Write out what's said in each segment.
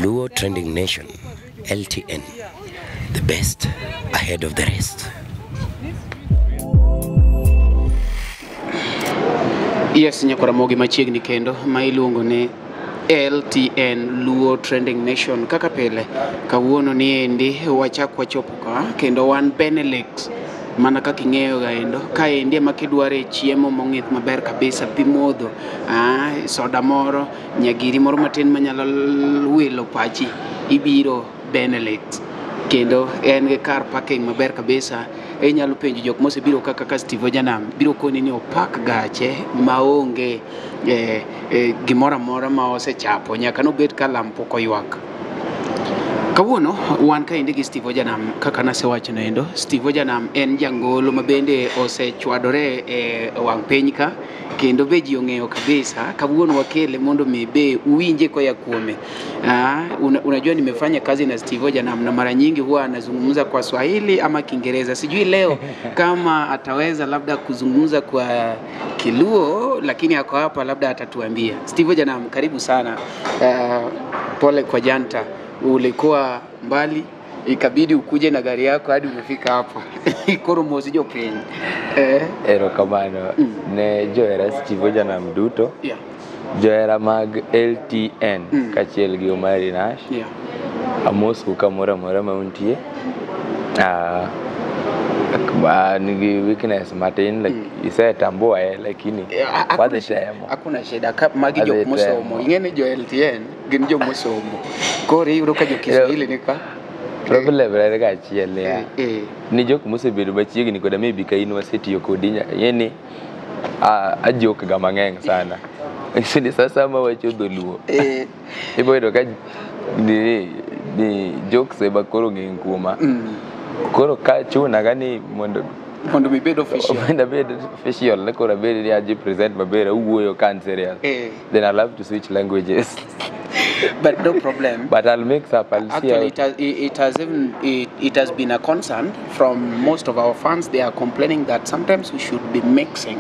Luo Trending Nation, LTN, the best ahead of the rest. Yes, nyakwaramogi machiegni kendo ma iluongo ni LTN Luo Trending Nation. Kaka pile, kawuono ni endi wachak wachopo ka kendo wan Benelux mana kaka ing'eyo ga endo kaendi ema kidware chiemo mong'ith maber kabisa, pi modho, soda moro, nyagiri moro matin manyalo wilo pachi, ibiro Benelux. Kendo en gi kar parking maber kabisa. Inyalo penjo jok mosebiro ka kaka Steve Ojanam, biro koni ni opak gache maonge gimoro amora ma osechapo nyaka nobed ka lam pok oywak. Kawuono wan kaendi gi Steve Ojanam kaka nasewacho noendo. Steve Ojanam en jangolo ma bende osechwadore e wang' piny ka kendo be ji ong'eyo kabisa. Kawuono wakele mondo mi be uwinje koya kuome. Unajua nimefanya kazi na Steve Ojanam na mara nyingi huwa anazungumza kwa Swahili ama Kiingereza. Sijui leo kama ataweza labda kuzungumza kwa Kiluo, lakini ako hapa labda atatuambia. Steve Ojanam, karibu sana. Pole kwa janta, ulikuwa mbali ikabidi ukuje na gari yako hadi umefika hapa. Koro mos jopiny. Erokamano ne johera Steve Ojanam duto. Yeah. Johera mag LTN kachiel gi Omari Nash. Yeah. Amosou kamoro amora ma untie. Nigi weakness matin like isetambua lakini wadhi temo. Hakuna shida, magi jok mosomo. Ing'e ni jo LTN gin jomosomo. Koro iyudo ka jo Kiswahili ni ka problem en ga achiel niya. Ni jok mosebedo machiegni koda maybe ka in wasetiyo kodi ing'e ni ajok ga mang'eny sana. Ni sasa ma wacho dholuo. Ibo yudo ka ni jokes ema koro ng'eny kuoma. Koro ka chuna ga ni mondo mibed official. Mondo abed official ne koro abed ni aji present maber awuoyo ka an serious. Then I'll have to switch languages. But no problem. But I'll mix up. I'll see. Actually, it has been a concern from most of our fans. They are complaining that sometimes we should be mixing,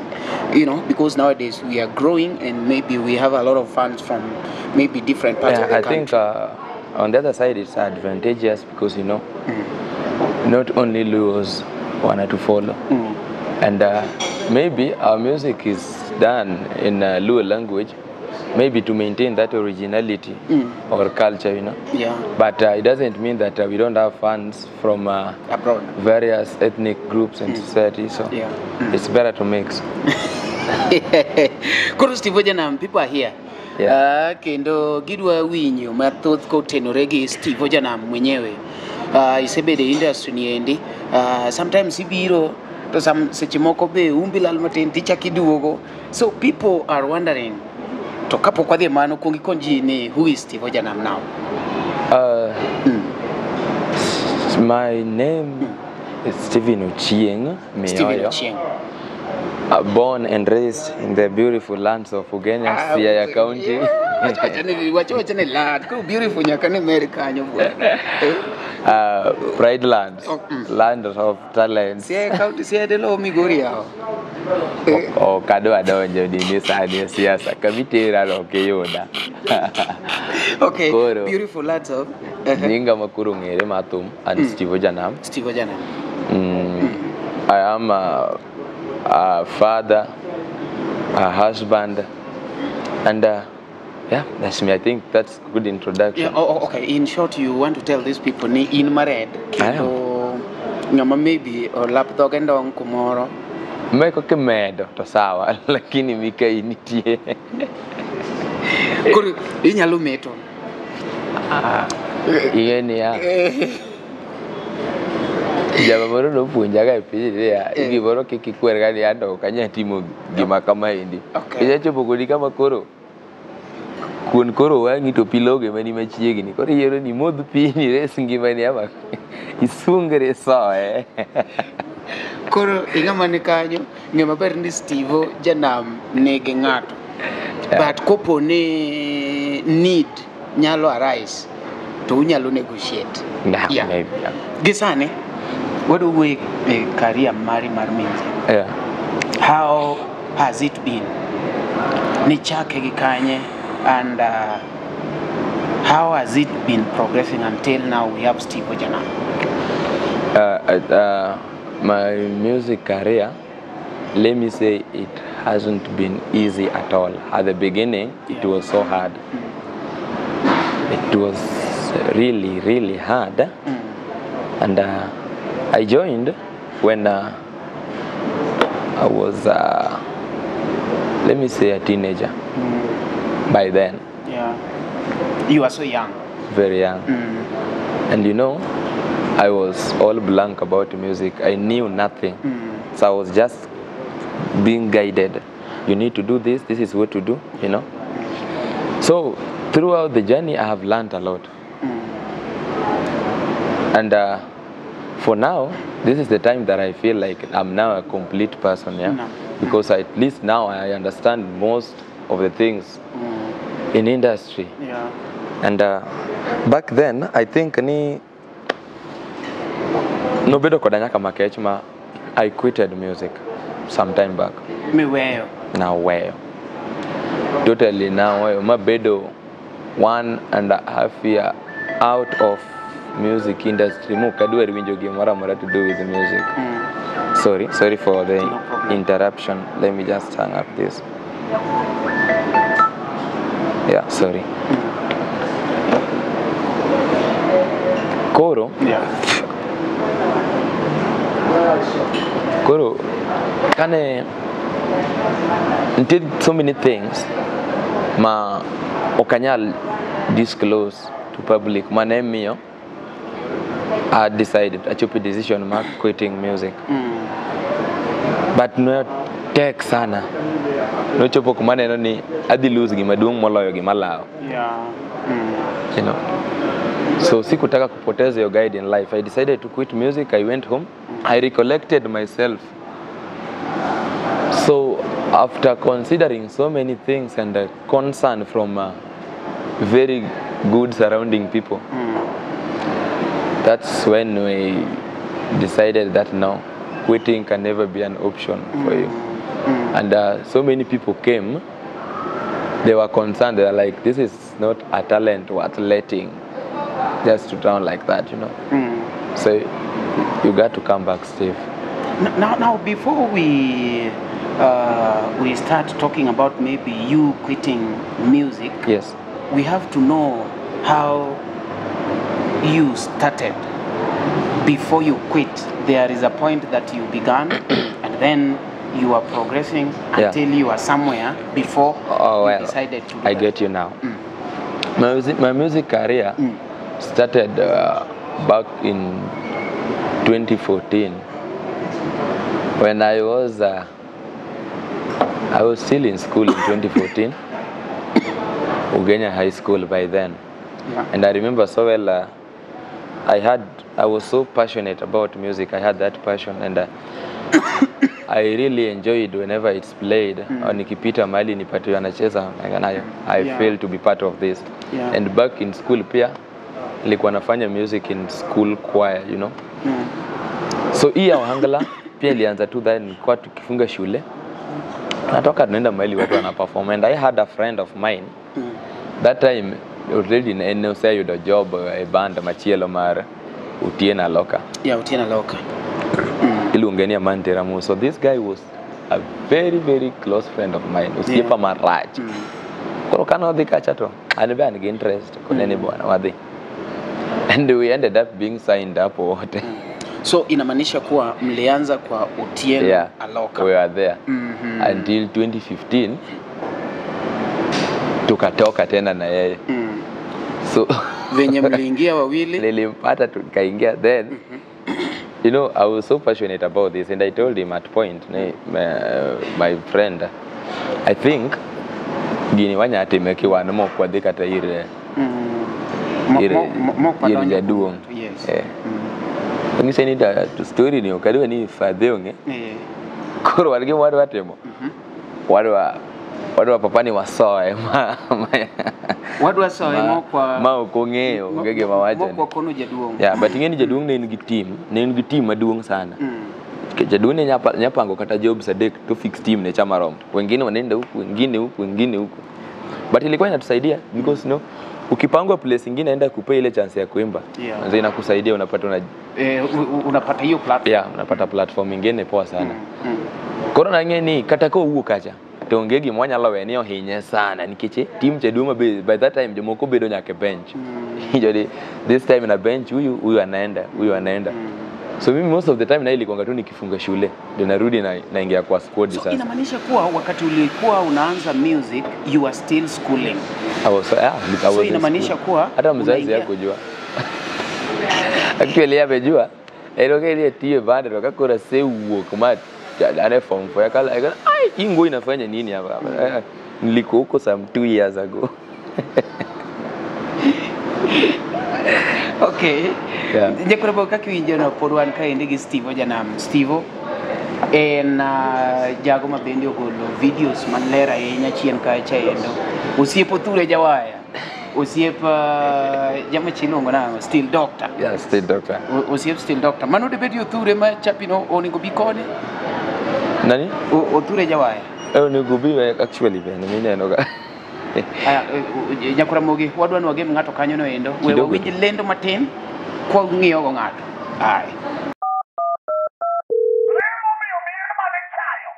you know, because nowadays we are growing and maybe we have a lot of fans from maybe different parts of the country. I think on the other side it's advantageous because, you know, not only Luos wanted to follow, and maybe our music is done in Luo language, maybe to maintain that originality or culture, you know. Yeah. But it doesn't mean that we don't have fans from abroad, various ethnic groups and society. So it's better to mix. Koro Steve Ojanam, people are here. Yeah. Kendo gidwa winyo mathoth kotenore gi Steve Ojanam mwenyewe. Isebede industry ni endi. Sometimes ibiro to some seche moko be umbi lal matin tichak iduogo. So people are wondering. To kapok wadhi e mano, kuong ikon ji ni who is Steve Ojanam now? My name is Stephen Ochieng Miyoyo. Stephen Ochieng. Born and raised in the beautiful lands of Ugenya, Siaya County. Wacha ni land. Koro beautiful nyaka ne mer kanyo bwana. Pride lands, land of talents. Siaya County, Siaya delo Migori yao. Ok adwa donjo dini sani e siasa, kamitera no ok iyuda. Okay, Koro, beautiful lands of nyinga makoro ong'ere mar thum an Steve Ojanam. Steve Ojanam. I am a father, a husband, and yeah, that's me. I think that's good introduction. Yeah, oh, okay. In short, you want to tell these people ni in mared kendo ng'ama maybe olap dhoge ndong kumoro. Meko kimedo to sawa, lakini Mikai nitie. Koro inyalo meto. Ing'e niya. Jama moro nopuonja ga e piny niya, gimoro kik ikwer ga ni anto ok anyal timo gima kamaendi. Okay. Inya chopo kodi kama koro kuon koro wang'i to pi logo ema ni machiegni. Koro iyiero ni imodh pi ni res ngimani ama isungri isoye. Koro ing'ama ni kanyo, ng'e maber ni Steve Ojanam nigi ng'ato. Yeah. But kopo ni need nyalo arise, to unyalo negotiate. Nah, Yeah. maybe, yeah. Gi sani, wadwa wuoyo e career mari mar music. Yeah. How has it been? Nichake gi kanye and How has it been progressing until now we have Steve Ojanam? My music career, let me say it hasn't been easy at all. At the beginning, it was so hard. It was really, really hard. And I joined when I was, let me say, a teenager by then. Yeah. You were so young. Very young. And you know, I was all blank about music. I knew nothing. So I was just being guided. You need to do this, this is what to do, you know. So throughout the journey, I have learned a lot. And for now, this is the time that I feel like I'm now a complete person, yeah? No. Because at least now I understand most of the things in industry. Yeah. And back then, I think ni nobedo koda nyaka makech ma I quitted music some time back. Miweyo. Naweyo. Totally naweyo. Mabedo 1.5 year out of music industry. Mukadwar winjo gimoro amora to do with the music. Sorry for the No problem. interruption. Let me just hang up this. Yeah, sorry. Koro. Yeah. Koro, kane did so many things ma okanyal disclose to public. Mane miyo I decided, I took a decision ma quitting music. But no tek sana. Nochopo kuma neno ni adhi lose gima duong' moloyo gima lawo. Yeah. You know. So sikutaka kupoteza your guide in life. I decided to quit music. I went home. I recollected myself. So after considering so many things and concern from very good surrounding people, that's when we decided that no, quitting can never be an option for you. And so many people came, they were concerned. They were like, this is not a talent worth letting just to drown like that, you know. So you got to come back, Steve. Now before we start talking about maybe you quitting music, yes, we have to know how you started. Before you quit, there is a point that you began, and then you are progressing until you are somewhere before you decided to do I that. Get you now. My music career started back in 2014 when I was still in school in 2014, Ugenya High School by then. Yeah. And I remember so well, I was so passionate about music. I had that passion, and I really enjoyed whenever it's played. Or nikipita mahali nipate anacheza, I feel to be part of this. Yeah. And back in school pia nilikuwa nafanya music in school choir, you know. So hii ya Ohangla pia ilianza tu then, nilikuwa tukifunga shule natoka tunaenda mahali watu wana perform, and I had a friend of mine that time already ne oseyudo job e band machielo mar Otieno Aloka. Yeah, Otieno Aloka. Iluonge ni Aman Teramu. So this guy was a very, very close friend of mine. Osiepa marach. Koro kane wadhi kacha to an be an gi interest koneni bwana wadhi. And we ended up being signed up wote. So inamaanisha kuwa mlianza kwa Otieno Aloka. We were there until 2015 tukatoka tena na yeye. So venye mliingia wawili nilimpata tukaingia then. You know, I was so passionate about this, and I told him at point, my friend, I think gini wanya timeki wan mok wadhi kata ir ir jaduong. Yes. Ngise ni da story ni okadwa ni fadhe onge. Koro wan gi wadwa timo. Wadwa papa ni wasoe ma wadwa soe mokwa ma ok ong'eyo onge gima wacho. Mokwa kono jaduong. Yeah, but ing'e ni jaduong ne en gi team, ne en gi team maduong' sana. Jaduong ne nyapango kata jobs adek to fix team ne chama rom. Wengine wanaenda huku, wengine huku, wengine huku. But ilikuwa inatusaidia because no, Ukipangwa place ingine enda kupea ile chance ya kuimba. Yeah. Yeah. Inakusaidia unapata unapata hiyo platform. Yeah, unapata platform ingine poa sana. Koro nang'e ni kata kowuok kacha to onge gima wanyalo we ni ohinye sana nikech team cha Duma by that time jomoko bedo nyaka e bench. Jodi this time na bench huyu huyu anaenda, huyu anaenda. So mimi most of the time na ilikuanga tu nikifunga shule ndio narudi na naingia kwa squad So sasa. inamaanisha kuwa wakati ulikuwa unaanza music you are still schooling. I was, yeah, I was So in inamaanisha school. kuwa hata mzazi unaingia- hakujua. Actually yeye amejua. Eroke ile tie band to kakora sewuok ma ane form 4 akala akala ai hii nguo inafanya nini hapa? Niliko huko some 2 years ago. Okay. Yeah. Jakoro kaka iwinjo no pod wan kaendi gi Steve Ojanam. Steve en jago ma bende ogolo videos maler ahinya chien kacha endo. Osiep Othure Jawaya. Osiep jama chi iluongo nang'o? Steel Doctor. Yeah, still doctor. Osiep Steel Doctor. Mano debed ni Othure ma chapino onego bi kode? Nani? Othure Jawaya. Eh, onego bi actually bende mineno ga. Aya, Nyakoramogi, wadwa ni wagem ng'ato kanyo no endo. We Kidogo. wawinj lendo matin kwa ng'iyo go ng'ato. Aye.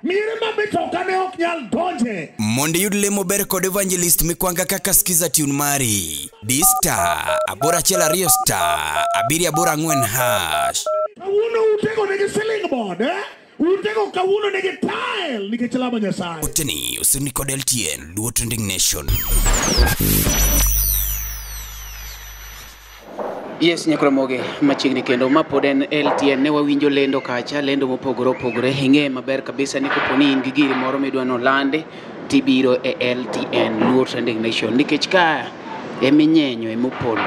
Miere ma mitoka ne ok nyal donje. Mondo iyud lemo ber kod Evangelist Mikwanga kaka skiza tune mari. Di star 812 star 784 hash. Kawuono utego nigi ceiling board, eh? Utego kawuono nigi tile nikech lamo Nyasaye. Oteni osirni kod LTN Luo Trending Nation. Yes, Nyakoramogi, machiegni kendo ma pod en LTN ne wawinjo lendo kacha, lendo mopogore opogore. Ing'e maber kabisa ni kopo ni in gi giri moro midwa nolandi tibiro e LTN Luo Trending Nation nikech ka eminyenyo emopondo.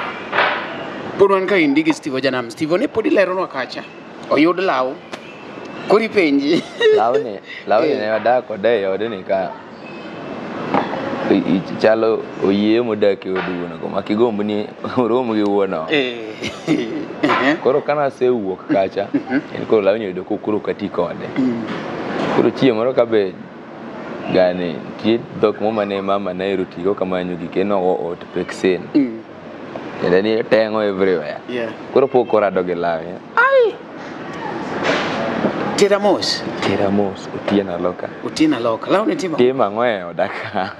Pod wan kaendi gi Steve Ojanam. Steve ne pod ileronwa kacha. Oyud law. Koro ipenji. Lawni ne wadak kode e odni ka. Chalo oyie modak e od wuon go ma kigomb ni orom gi wuon ot. Koro kana asewuok kacha, en koro lawni oyudo ka koro ok ati kode. Koro chieng' moro ka be gani nitie dhok moro mane mama nahero tigo kamanyo gike nogo ot peksen. Tiende ni teng'o everywhere. Yeah. Koro pok orado gi lawe. Tera mos. Tera mos Otieno Aloka. Otieno Aloka. Lawni timo. Timo ang'o e oda ka?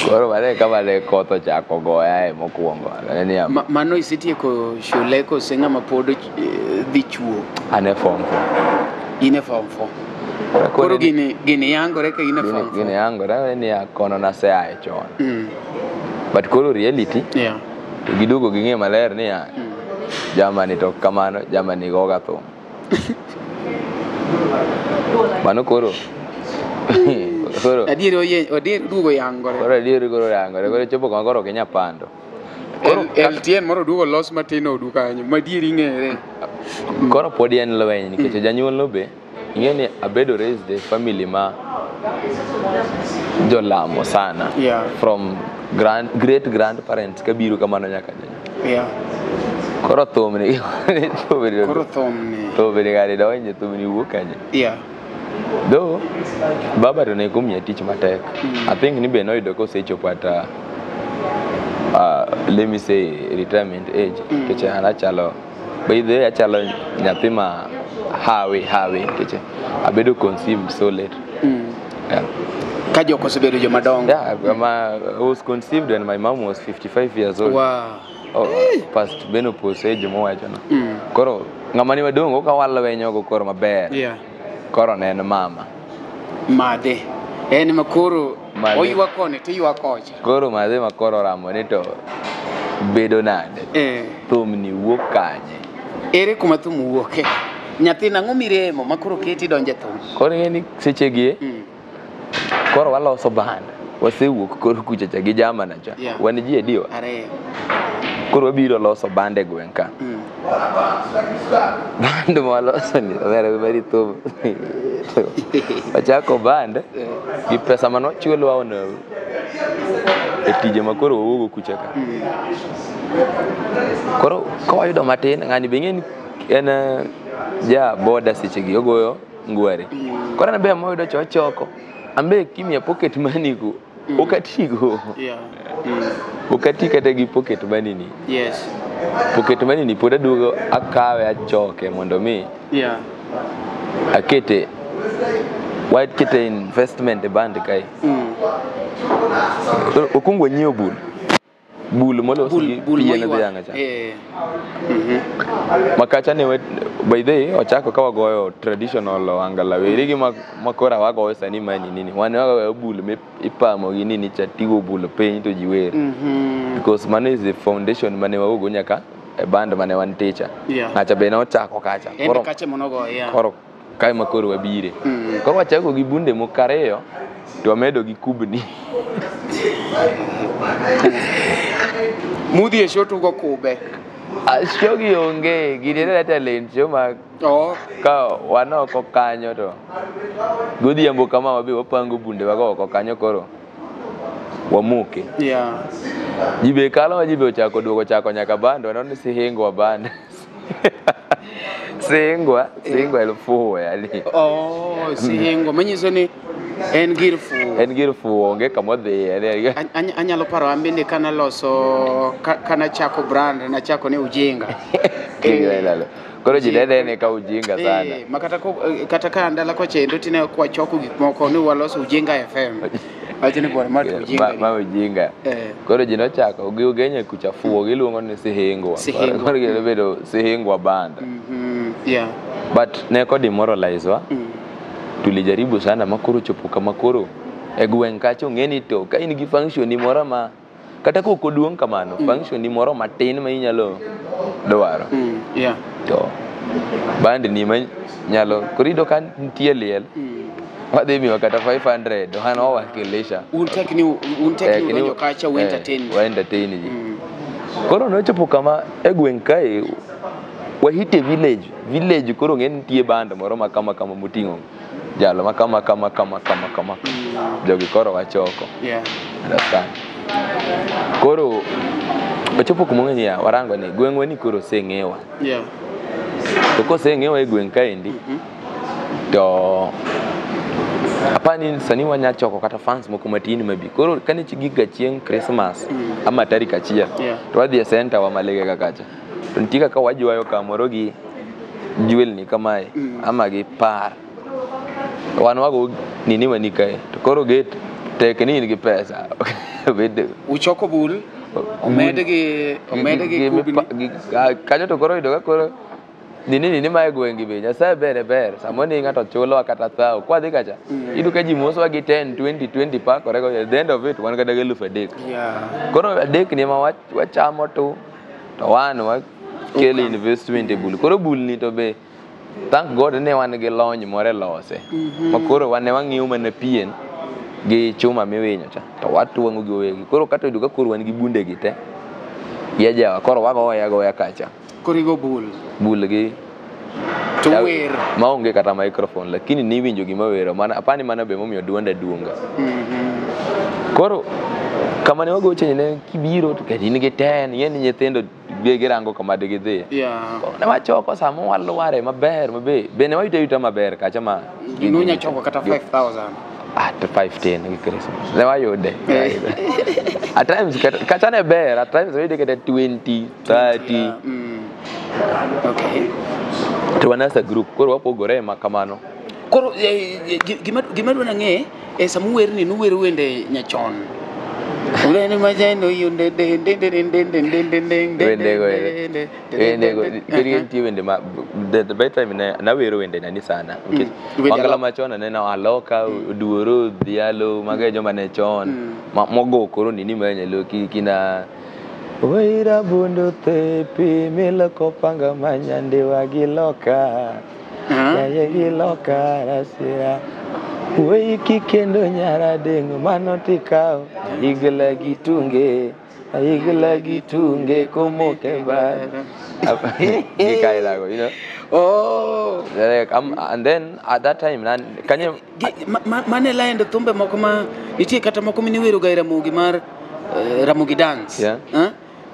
Koro mano e kama ne koth ochako goya e mokwongo. Ne niya, Mano isetieko shule kose ng'ama pod dhi chuo? An e form 4. In e form 4. Koro gini yangore ka in e form 4. Gini yangore niya kono naseaye chon. But koro reality, Yeah. to giduogo ging'e maler niya, jamani to kamano, jamani goga thum. Mano koro. Koro. Adier adier duogo yangore. Koro adier koro yangore, koro chopo kama koro ok inyal pando. LTN moro duogo los matin odu kanyo, madieri ng'ere. Koro pod en lweny nikech janyuol no be ing'e ni abedo raised e family ma jolamo sana. Yeah. From great grandparents kabiro kamano nyaka janyuol. Yeah. Koro thumni Koro thumni. Thumni gani donje, thumni wuok kanye. Yeah. Though baba to ne kumiya tich matek. I think ni be noyudo kosechopo at let me say retirement age. Nikech an achalo, by the way achalo nyathi ma hawi nikech abedo conceived so late. Yeah. Ka jok osebedo joma dongo. Yeah, I was conceived when my mom was 55 years old. Wow. Oh, past menopause age mowacho no. Koro ng'ama ni madongo ka walwenyogo koro maber. Yeah. Koro ne en mama. Madhe. En ma koro oywa koni to iywa kocha. Koro madhe ma koro ramo ni to bedo nade. Thumni wuok kanye. Ere kuma thum wuoke? Nyathina ang'o miremo ma koro keti donje thum? Koro ing'e ni sechegi koro waloso band. Wasewuok koro kucha cha gi jamana cha. Yeah. Wan ji adiwa. Ariyo. Koro wabiro loso band e gweng' ka. Band ma waloso ni omera mari thum. Wachako band gi pesa mane wachulo ono e tije ma koro wawuogo kucha ka. Koro ka wayudo matin ng'ani be ing'e ni en ja boda sechegi ogoyo ngware. Koro an be moyudo cha ochoko. An be kimiya pocket money ku Okatigo. Yeah. Okati kata gi pocket money ni. Yes. Pocket money ni pod aduogo akawe achoke mondo mi Yeah. akete wakete investment e band kae. Okwongo wanyiewo bul. Bul molos gi pien dhiang' cha. Eh. Makacha ne by the way ochako ka wagoyo traditional ohangla weri gi makora wagoyo sani mani nini. Wan wagoyo bul mi ipamo gi nini cha tigo bul piny to ji wer. Because mano is the foundation mane wagogo nyaka e band mane wan teacher. Yeah. Ng'acha be nochako kacha. En kacha monogo, yeah. Koro kae ma koro wabire. Koro wachako gi bunde moko ariyo to wamedo gi kubni. Mudhi e show tugo kube. Show gi onge, gini en talent show ma ka wan oko kanyo to godhiambo kama wabe wapango bunde wago oko kanyo koro wamuke. Yeah. Ji be kalo ma ji be ochako duogo chako nyaka band waneno ni Sihingwa band. Sihingwa, Sihingwa elfu yani. Oh, Sihingwa manyiso ni en gir fuwo. En gir fuwo onge kama odhiye. Anyalo paro an bende kanaloso kanachako brand nachako ni Ujinga. Koro ji nene ka Ujinga sana. Ma kata ka ndala kochendo tine kwachoko gik moko ni waloso Ujinga FM. Wacho ni bwana ma to Ujinga. Ma Ujinga. Koro ji nochako gi Ugenya kucha fuwo giluongo ni Sihingwa. Koro gibedo Sihingwa band. Yeah. But ne ko demoralize wa. Tulijaribu sana makoro chopo kama koro e gweng' kacha ong'e ni to ka in gi function ni moro ma kata kok oduong' kamano function ni moro matin ma inyalo dwaro. Yeah. To band ni ma nyalo koro iyudo ka nitie liel wadhi miwa kata 500 wan wawakilisha. Un tek ni udonjo kacha u entertain. Wa entertain ji. Koro nochopo kama e gweng' kae wahite village village koro ng'e nitie band moro ma kama kama moting'o jalo ma kama kama kama kama kama jogi koro wachoko. Yeah. Understand. Koro ochopo kuma ong'e niya warango ni gweng'wa ni koro oseng'ewa. Yeah. To koseng'ewa e gweng' kaendi to apani sani wanya choko kata fans moko matin mabi. Koro kane giga chieng' Christmas ama tarik achiel to wadhi e center wa Malege kacha. To nitie kaka wajwayo kamoro gi jwelni kamae ama gi par. Wan wago nini wani kae to koro gate tek ni in gi pesa. Uchoko bul omed gi kubni kanyo to koro yudo ka koro nini nini ma e gweng' be Nyasaye ber ber samoro ni ng'ato chulowa kata thawo kwadhi kacha iyudo ka ji mosowa gi 10 20 20 pakore go at the end of it wan kata gi 3,000. Koro adek ni ema wachamo to wan wakelo investment e bul. Koro bul ni to be thank God ne wan gi lony moro e lose. Ma koro wan ne wang'iyo mana pien gi chuma miwinyo cha to watwang'o gi wawegi. Koro kata oyudo ka koro wan gi bunde gi te yajawa koro wagoye agoya kacha. Koro igo bul. Bul gi to wer maonge kata microphone lakini niwinjo gima wero mana apani mana be momiyo duonda duonga. Koro kama ne wagoche ne kibiro to in gi 10 ing'e ni nyithindo girango kama digidhiye. Yeah. Ne wachoko sama walware maber mabe be ne wayuto ayuta maber kacha ma nunya choko kata 5,000. Ah, to 510 gi Christmas. Ne wayude. At times kacha ne ber, at times wayude kata 20, 30. Okay. To wan as a group koro wapogore ma kamano. Koro gima dwa nang'e e sama uwerni nuwero wende nyachon. Wende majano yunde de de de de de de de de Wende go wende go nitie wende ma the by time ne nawero wende nani sana. Wangala machon aneno Aloka, Oduoro, Dhialo, mago e joma ne chon. Mogo koro nini ma nyalo kina Weira bundo tepi miloko panga manyande wagiloka. Yaye giloka rasira. Wei kikendo nyara dengo mano tikao igla gitunge igla gitunge komoke ba gikaelago, you know. Oh, like, and then at that time nan kanye mane laende thumbe moko ma nitie kata moko miniwero ga e Ramogi mar Ramogi dance. Yeah.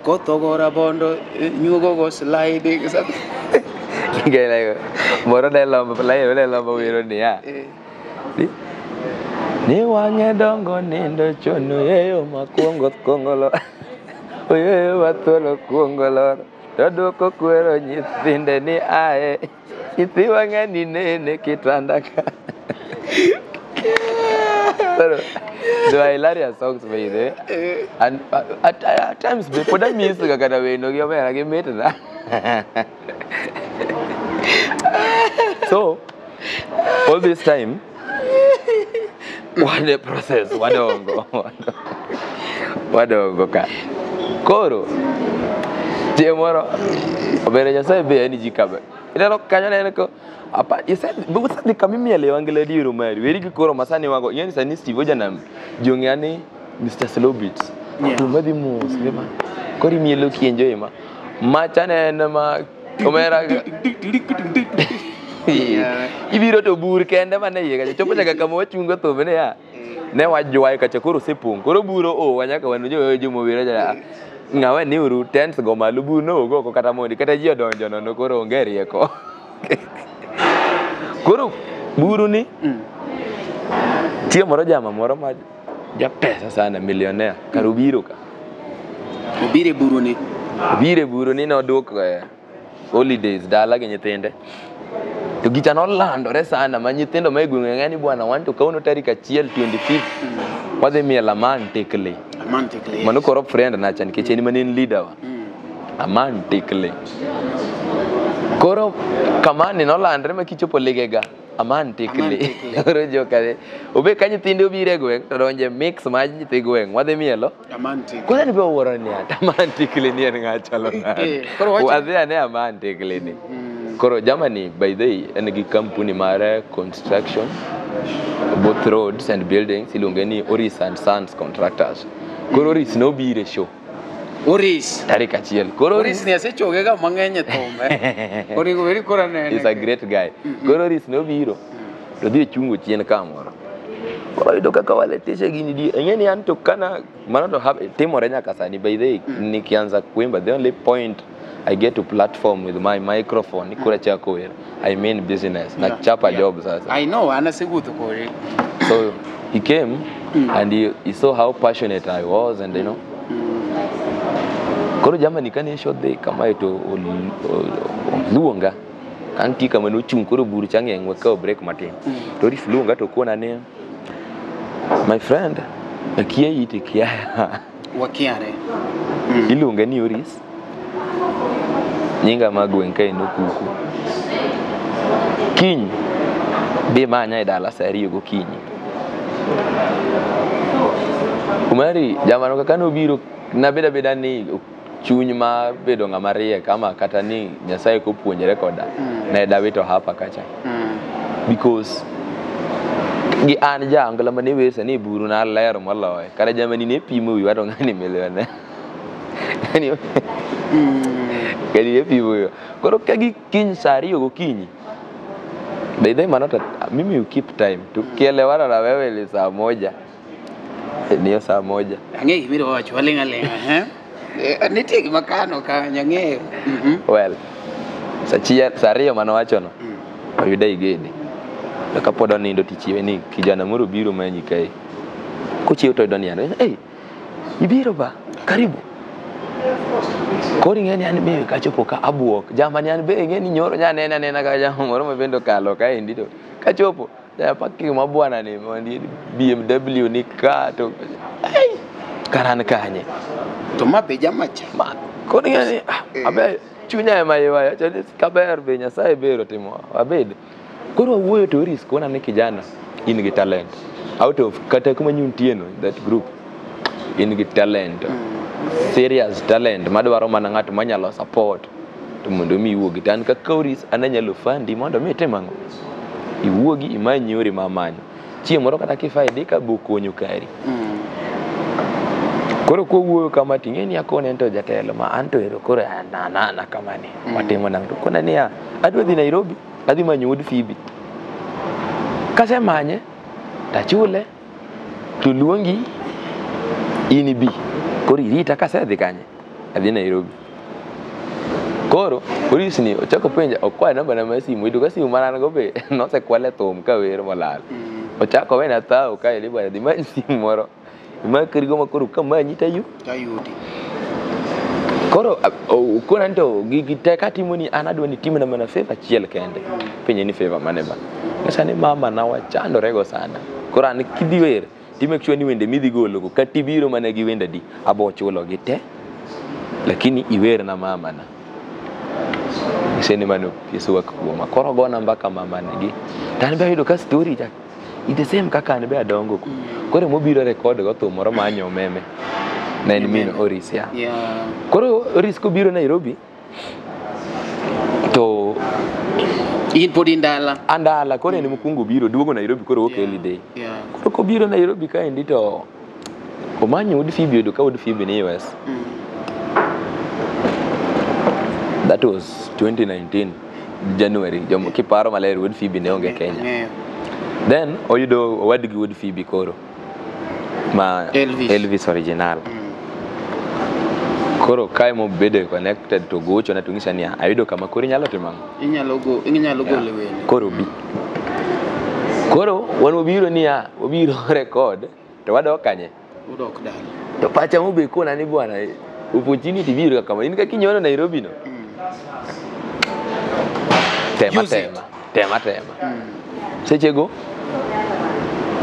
Kothogo rabondo nyuogo go slide gikaelago moro ne lombo lae ne lombo wero niya. Ni wang'e dongo nindo chon oyeyo makuongo kuongo lor. Oyeyo mathuolo kuongo lor. To duoko kwero nyithinde ni ae. Nyithiwa ng'ani nene kitanda ka. So, they were hilarious songs by the way. And at times be pod amiss ga kata wendo gi omera gi mitna. So all this time wan e process wadongo wadongo ka koro chieng' moro obere Nyasaye be en ji kabe ineno kanyo neno ko apa isedhi kama imiele wangla diero mari weri gi koro masani wago ing'eni sani Steve Ojanam ji ong'eya ni Mr. Slow Beats. Thum madhi mos ngima koro imielo kienjoy ma macha ne en ma omera ibiro to bur kende mane iye kacha chopo nyaka kama wachungo thum ne ya ne wajwaye kacha koro osepong' koro buro owa nyaka wan jomowero ja ng'awa ni uru tents go malo bur no ogo oko kata mondi kata ji odonjo nono koro onge rieko. Koro buru ni chieng' moro jama moro ma japesa sana millionaire kar obiro ka Obiro e buru ni. Obiro e buru ni nodwoko holidays dala gi nyithinde. To gicha nolandore sana ma nyithindo ma e gweng' ng'e ni bwana wan to kawuono tarik 1 25 wadhi mielo Aman Tekle. Aman Tekle. Mano koro friend na cha nikech en mane en leader wa. Aman Tekle. Koro kamani nolandre ma kichopo Ligega Aman Tekle. Koro joka obe ka nyithinde obiro e gweng' to donje mix mar nyithi gweng' wadhi mielo Aman Tekle. Koro an be awuoro ni ata Aman Tekle ni en ng'a chalo nade. Wadhi ane Aman Tekle ni. Koro Germany by the way en gi kampuni mar construction both roads and buildings iluonge ni Oris and Sons Contractors. Koro Oris nobiro e show. Oris. Tarik 1. Koro Oris ni asechoge ga mang'eny e thum. Onego bed ni koro anene. He's a great guy. Koro Oris nobiro to dhi ochungo chien kamoro. Koro yudo kaka waletishe gini di. Ing'e ni an to kana mano to timore nyaka sani by the way nikianza kuimba the only point I get to platform with my microphone kura chako wer. I mean business. Na chapa job sasa. I know ana segutho kore. So he came and he saw how passionate I was and you know. Koro jamani kane shodhe kamae to oluonga anti kama nochung' koro bur cha ng'eny wakawo break matin. To Oris luonga to kona ni my friend akia iti kiaya. Wakiare. Iluonge ni Oris. Nyinga ma gweng' kae nokuku. Kiny bi manya e dala sa 2 gokinyi. Umari jamano kaka nobiro nabedo abeda ni chuny ma bedo ng'ama riek ama kata ni Nyasaye kopuonjre koda ne dawito hapa kacha. Because gi an jangla mane wer sani buru na lero moloyo kata jamani ne pimo wiwa to ng'ani millionaire. Ng'ani ne pimo wiwa. Koro ka gi kiny sa 2 gokinyi by the way mano mimi you keep time tukielewana na wewe ni saa 1 niyo saa 1. Ang'eyo gimiro wacho waling' aling'a nitie gima kano kanyo ang'eyo. Well sa 2 mano wachono oyuda igede. To kapod onindo tichiwe ni kijana moro biro manyi kae. Kochiew to oyudo ni an hey, ibiro ba karibu. Koro ing'e ni an be kachopo ka abuok. Jamani an be ing'e ni nyoro nya nena nena ka jamo moro ma bende okalo kaendi to kachopo parking ma bwana ni mondi BMW ni ka to hey, karan kanye. To ma be jamacha. Ma koro ing'e ni abe chunya ema ywaya choni kaber be Nyasaye bero timo abed. Koro wawuoyo to Oris kona ni kijana in gi talent. Out of kata kuma nyuntie no that group in gi talent. Serious talent madwaro mana ng'at manyalo support to mondo mi iwuogi. To an kaka Oris an anyalo fundi mondo mi itim ang'o? Iwuogi imany yore ma amanyo. Chieng' moro kata kifaidi ka bo konyo kari. Koro kowuoyo kama ting'e ni akone to jatelo ma an to ero koro anana kamani. Watimo nang'o? To kona niya adwa dhi Nairobi adhi manyo wuod Phoebe. Kasemanye tachule to luongi in ibi. Koro irita kasedhi kanye? Adhi Nairobi. Koro Oris ni ochako penja okwayo namba na mar simu iyudo ka simu mana an go be nosekwal e thum kawer molal. Ochako wena thawo kae ni bwana dhi many simu moro. Imakrigo makoro kamanyi tayu. Tayudi. Koro koro anto gigi te katimo ni an adwa ni timna mana favor achiel kende. Penje ni favor mane ba. Ng'isa ni mama na wachandore go sana. Koro an kidhi wer, ti make sure ni wende midhi golo go kata ibiro mana gi wende adi, abo chulo gi te. Lakini iwer na mama na. Ng'ise ni mano pesa kuoma. Koro gona mbaka mama gi. To an be ayudo ka story cha it's the same kaka an be adongo ko. Koro mobiro record go thum moro ma Nyomeme. Ne en min Oris ya. Koro Oris kobiro Nairobi to In pod in dala. An dala koro en mokwongo biro duogo Nairobi koro ok early day. Koro kobiro Nairobi kaendi to omanyo wuod Phoebe oyudo ka wuod Phoebe ni US. That was 2019 January. Jomo kiparo maler wuod Phoebe ne onge Kenya. Ang'eyo. Then oyudo owadgi wuod Phoebe koro ma Elvis. Elvis original. Koro kae mobedo connected to gochona to ng'isa niya ayudo kama koro inyalo timo ang'o? Inyalo golo wende. Koro bi. Koro wan wabiro niya, wabiro record to wadok kanye? Udok dala. To pacha mobe kona ni bwana opportunity biro kama in kaka inyono Nairobi no. Tema Use it. tema, tema tema. Sechego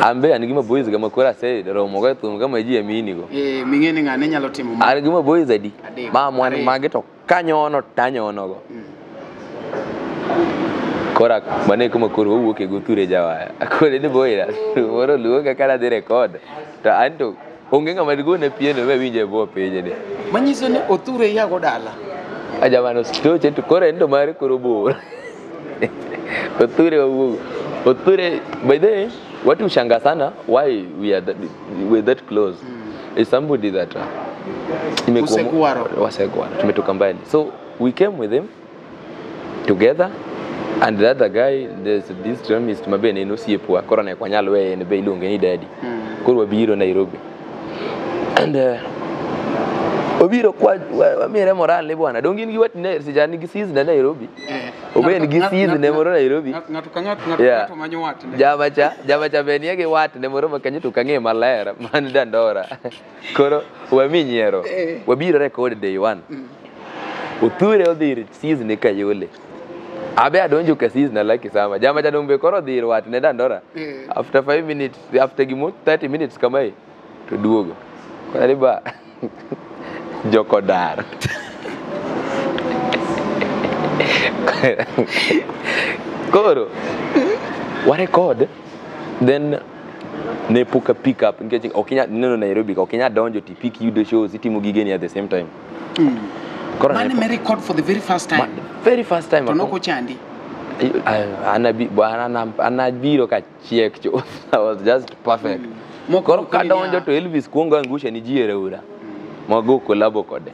an be an gi maboys ga makoro aseromo go e thum kama ji amini go. Eh, ming'e ni ng'ane nyalo timo ma. An gi maboys adi? Adek, Ma mwan ariyo. magi to kanyono tanyono go. Kora mane kuma koro wawuok e gothure jawaya. Akone ni boyra, moro luonga ka nadhi record. To anto onge ng'ama digone pieno mawinjo e bwo piny ni. Manyiso ni Othure yago dala. Ajamano stoche to koro en to mare koro bor. Othure wawuok. Othure by the way, watu hushangaa sana why we are that close. Is somebody that imekuwa Usegwaro. wasegwaro. Tumetoka mbali. So we came with him together and the other guy there's this drummist mabe ne en osiepwa koro ne ok wanyal weye en be iluonge ni daddy. Koro wabiro Nairobi. And wabiro kwa wamire moral ni bwana donge in gi watne seche nigi sis na Nairobi. Eh. Obe en gi sis ne moro Nairobi. Ng'ato ka ng'ato Yeah. ng'ato manyo watne. Jama cha be nie gi watne moro ma kanyo to ok ang'e maler man Dandora. Koro wami nyiero. Wabiro record day one. Othure odhi ir sis ne Kayole. Abe adonjo ka sis na Lucky Sama. Jama cha dong be koro odhi ir watne Dandora. After 5 minutes, after gimo 30 minutes kamae to duogo. Koro ni ba joko dar. Koro wa record then ne pok a pick up nikech ok inyal neno Nairobi ka ok inyal donjo to pick yudo shows itimo gigeni at the same time. Koro ne Mane me record for the very first time. Very first time To ako- nokochandi. Bwana anabiro kachiek chuth. I was just perfect. Moko Koro ok ni kadonjo niya- to Elvis kuongo angusha ni ji e raura. Mago collabo kode.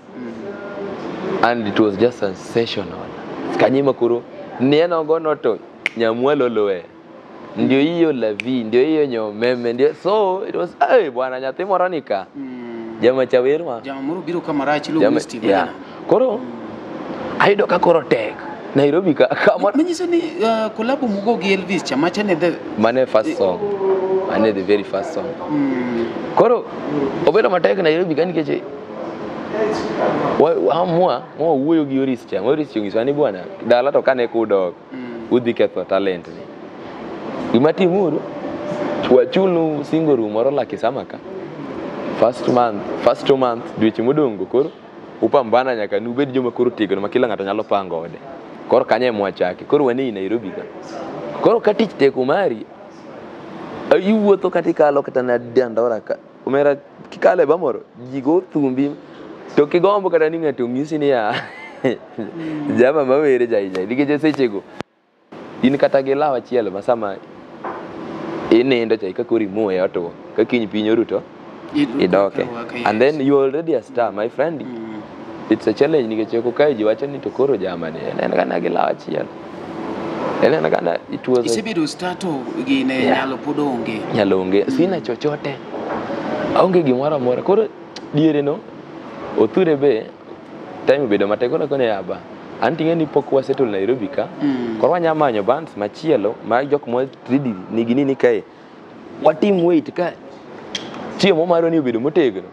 And it was just sensational. Kanyima koro neno gono to nyamwalo lowe. Ndio hiyo la vie, ndio hiyo nyomeme, ndio so it was hey, bwana nyathi moro nika. Jama cha werwa. Jama moro biro ka marach iluongo ni Steve. Yeah. Koro ayudo ka koro tek. Nairobi ka kamoro Manyiso ni collabo mugo gi Elvis cha macha ne the mane first song. Mane the very first song. Koro obedo matek Nairobi ka nikech waamua mwawuoyo gi Oris cha. Oris cha onyisowa ni bwana dala to kane kudok udhi ketho talent ni. Gima timuru wachulnu single room moro Lucky Sama ka. First month, first 2 months dweche modong' go koro upambana nyaka nubed joma koro tegno ma kila ng'ato nyalo pango ode. Koro kanyo ema wachake. Koro wan ei Nairobi ka. Koro ka tich tek mari iwuotho kata ikalo kata na Dandora ka omera kikalo e bamoro ji go thumbi to kigombo kata ni ng'ato onyisi niya jama mawere cha cha nikech sechego in kata gi law achiel ma sama inindo cha ka koro imoye otwo ka kiny piny oru to idoke and then you are already a star, my friend. It's a challenge nikech ok kae ji wacho ni to koro jamani en kana gi law achiel en kana it was a Isebedo star to gine nyalo pod onge. Nyalo onge, sina chochote, aonge gimoro amora. Koro diere no Othure be time obedo matek. Koro akone aba an ting'e ni pok wasettle Nairobi ka. Koro wanya manyo bands machielo ma jok ma ready nigi nini kae Watim wait ka chiemo marwa ni obedo motegno.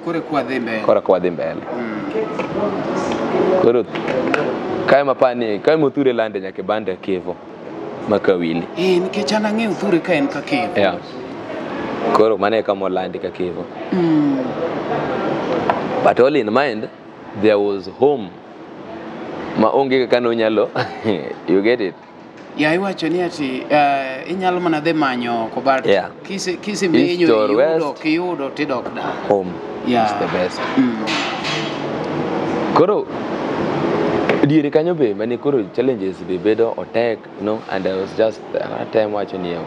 Koro kwa dhi mbele. Koro kwa dhi mbele. Koro kae mapani kae mothure lande nyaka bande kevo makawili. Nikech an ang'eyo Othure ka en ka Kevo. Yeah. Koro mane kama olandi ka Kevo. But all in mind, there was home. Ma onge kaka nonyalo. You get it? Ya iwacho ni ati inyalo mana dhi manyo oko but Yeah. kise menyo iyudo kiyudo tidok dala. Home Yeah. is the best. Koro diere kanyo be mane koro challenges be bedo otek, you know, and I was just time watching you.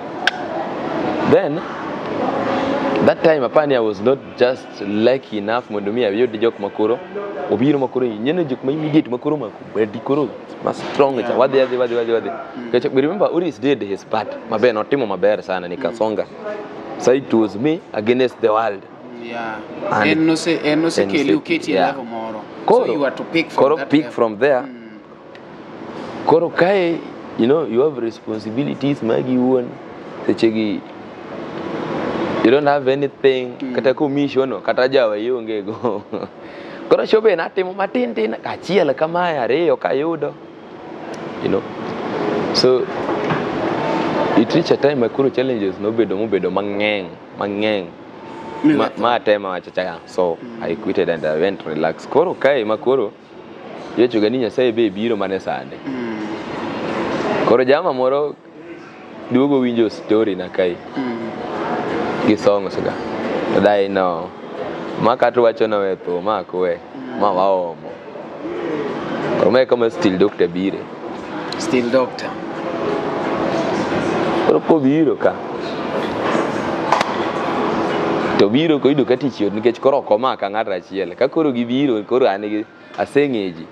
Then that time apani I was not just lucky enough mondo mi ayud jok makoro obiro makoro nyenyo jok ma immediate makoro mako koro ma strong cha wadhi wadhi. Because remember Uris did his part maber notimo maber sana nikasonga. So it was me against the world. Yeah. En no se keli uketi level moro. Koro, so you are to pick from koro that pick level. From there. Koro kae, you know, you have responsibilities magi wuon sechegi you don't have anything kata commission kata jawa ionge go. Koro shobe natimo matin tin achiel kamae ariyo kayudo, you know. So it reached a time makoro challenges nobedo mobedo mang'eny ma tema wachacha. So I quitted and I went relax. Koro kae makoro yecho gani Nyasaye be biro mane sande. Koro jama moro duogo winjo story na kai gi songs ga dai no ma kata wacho na we tho ma kwe ma waomo. Koro mae kama still doctor bire. Still doctor. Koro kobiro ka to biro koyudo ka tich yot nikech koro ok omaka ng'ato achiel. Ka koro gibiro koro an gi aseng'e ji.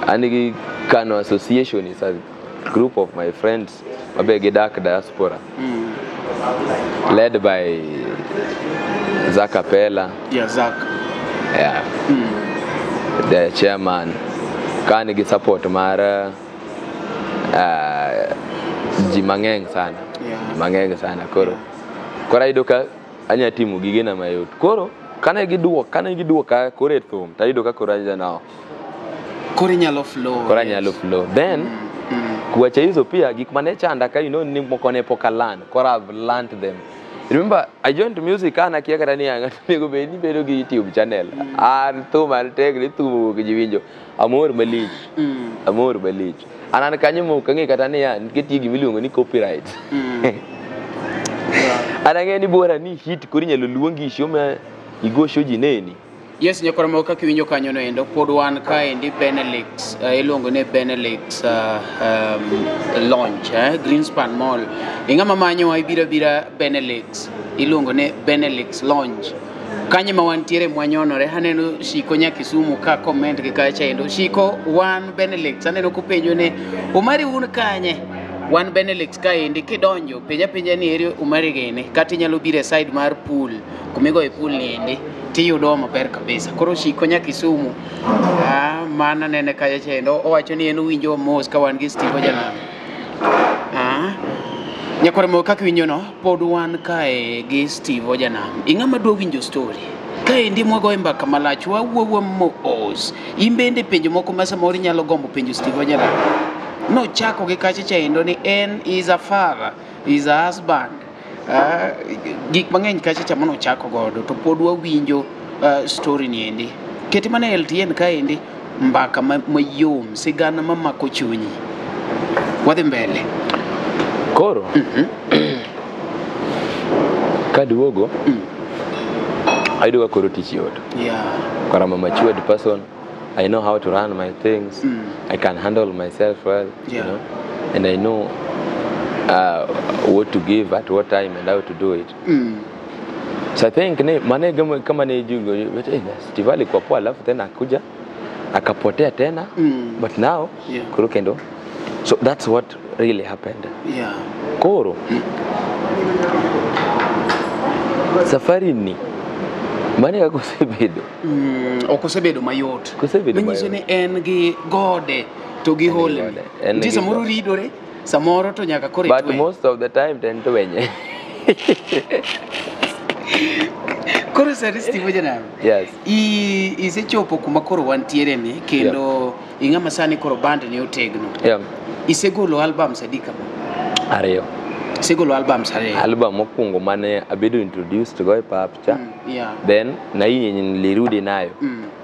An gi Kano Association is a group of my friends mabe gidak diaspora. Led by Zakapela. Yeah, Zak. Yeah. The chairman. Ka nigi support mar ji mang'eny sana. Yeah. Ji mang'eny sana koro. Koro ayudo ka anya timo gigena mayot. Koro kane giduoka koro e thum tayudo ka koro anya Koro inyalo flow. Koro anyalo flow. Then kuacha hizo pia gik mane chanda ka you know ni moko ne pok a learn. Koro I've learned them. Remember I joined music an akia kata ni ng'ato onego bed ni bedo gi YouTube channel. An thum an tek ni thum owuok ji winjo. Amor malich. Amor malich. An kanyo mok ang'e kata ni nikech nitie gima iluongo ni copyright. An ang'e ni bora ni hit koro inyalo luongi show ma igo show ji neni. Yes, nyakora moko kaka iwinjo kanyo no endo pod wan kaendi Benelux, iluongo ni Benelux launch, Greenspan Mall. Ing'ama manyowa ibiro abira Benelux, iluongo ni Benelux Lounge. Kanyo ma wantiere mwanyonore, aneno Shiko nya Kisumu ka comment gi kacha endo. Shiko, wan Benelux, aneno kopenjo ni Omari un kanye? Wan Benelux kaendi kidonjo penja penja ni eri Omari gene, kata inyalo biro e side mar pool, kumigoye pool ni endi tiyudo maber kabisa. Koro Shiko nya Kisumu, mana nene kacha chendo, owacho ni en owinjo mos ka wan gi Steve Ojanam. Nyakwar mo kaka iwinjo no, pod wan kae gi Steve Ojanam. Ing'ama dwa winjo story. Kaendi mwagoye mbaka malach, wawuoyo mos. In bende penjo moko ma samoro inyalo gombo penjo Steve Ojanam. Nochako gi kacha chendo ni en is a father, is a husband. Gik mang'eny kacha cha manochako godo to pod wawinjo story ni endi. Kete mana LTN kaendi mbaka mayom, sigana mamako chunyi. Wadhi mbele. Koro kaduogo ayudo ka koro tich yot. Yeah. Koro I'm a matured person. I know how to run my things. I can handle myself well, Yeah. you know. And I know what to give at what time and how to do it. So I think ne mane kama ne jungo but Steve alikuwa poa alafu tena akuja akapotea tena. But now Yeah. koro kendo. So that's what really happened. Yeah. Koro safari ni mane kaka osebedo. Ok osebedo mayot. Osebedo Manyiso mayot. ni en gi gode to gi holni. En Nitie gi samoro gode. ridore, samoro to nyaka koro But itwe. most of the time ten twenye. Koro sani Steve Ojanam. Yes. Isechopo kuma koro wantiere ni kendo ing'ama sani koro band ni otegno. Yeah. Isegolo albums adi kama? 2. Isegolo albums 2. Album mokwongo mane abedo introduced go e pap cha. Yeah. Then na hii yenye nilirudi nayo.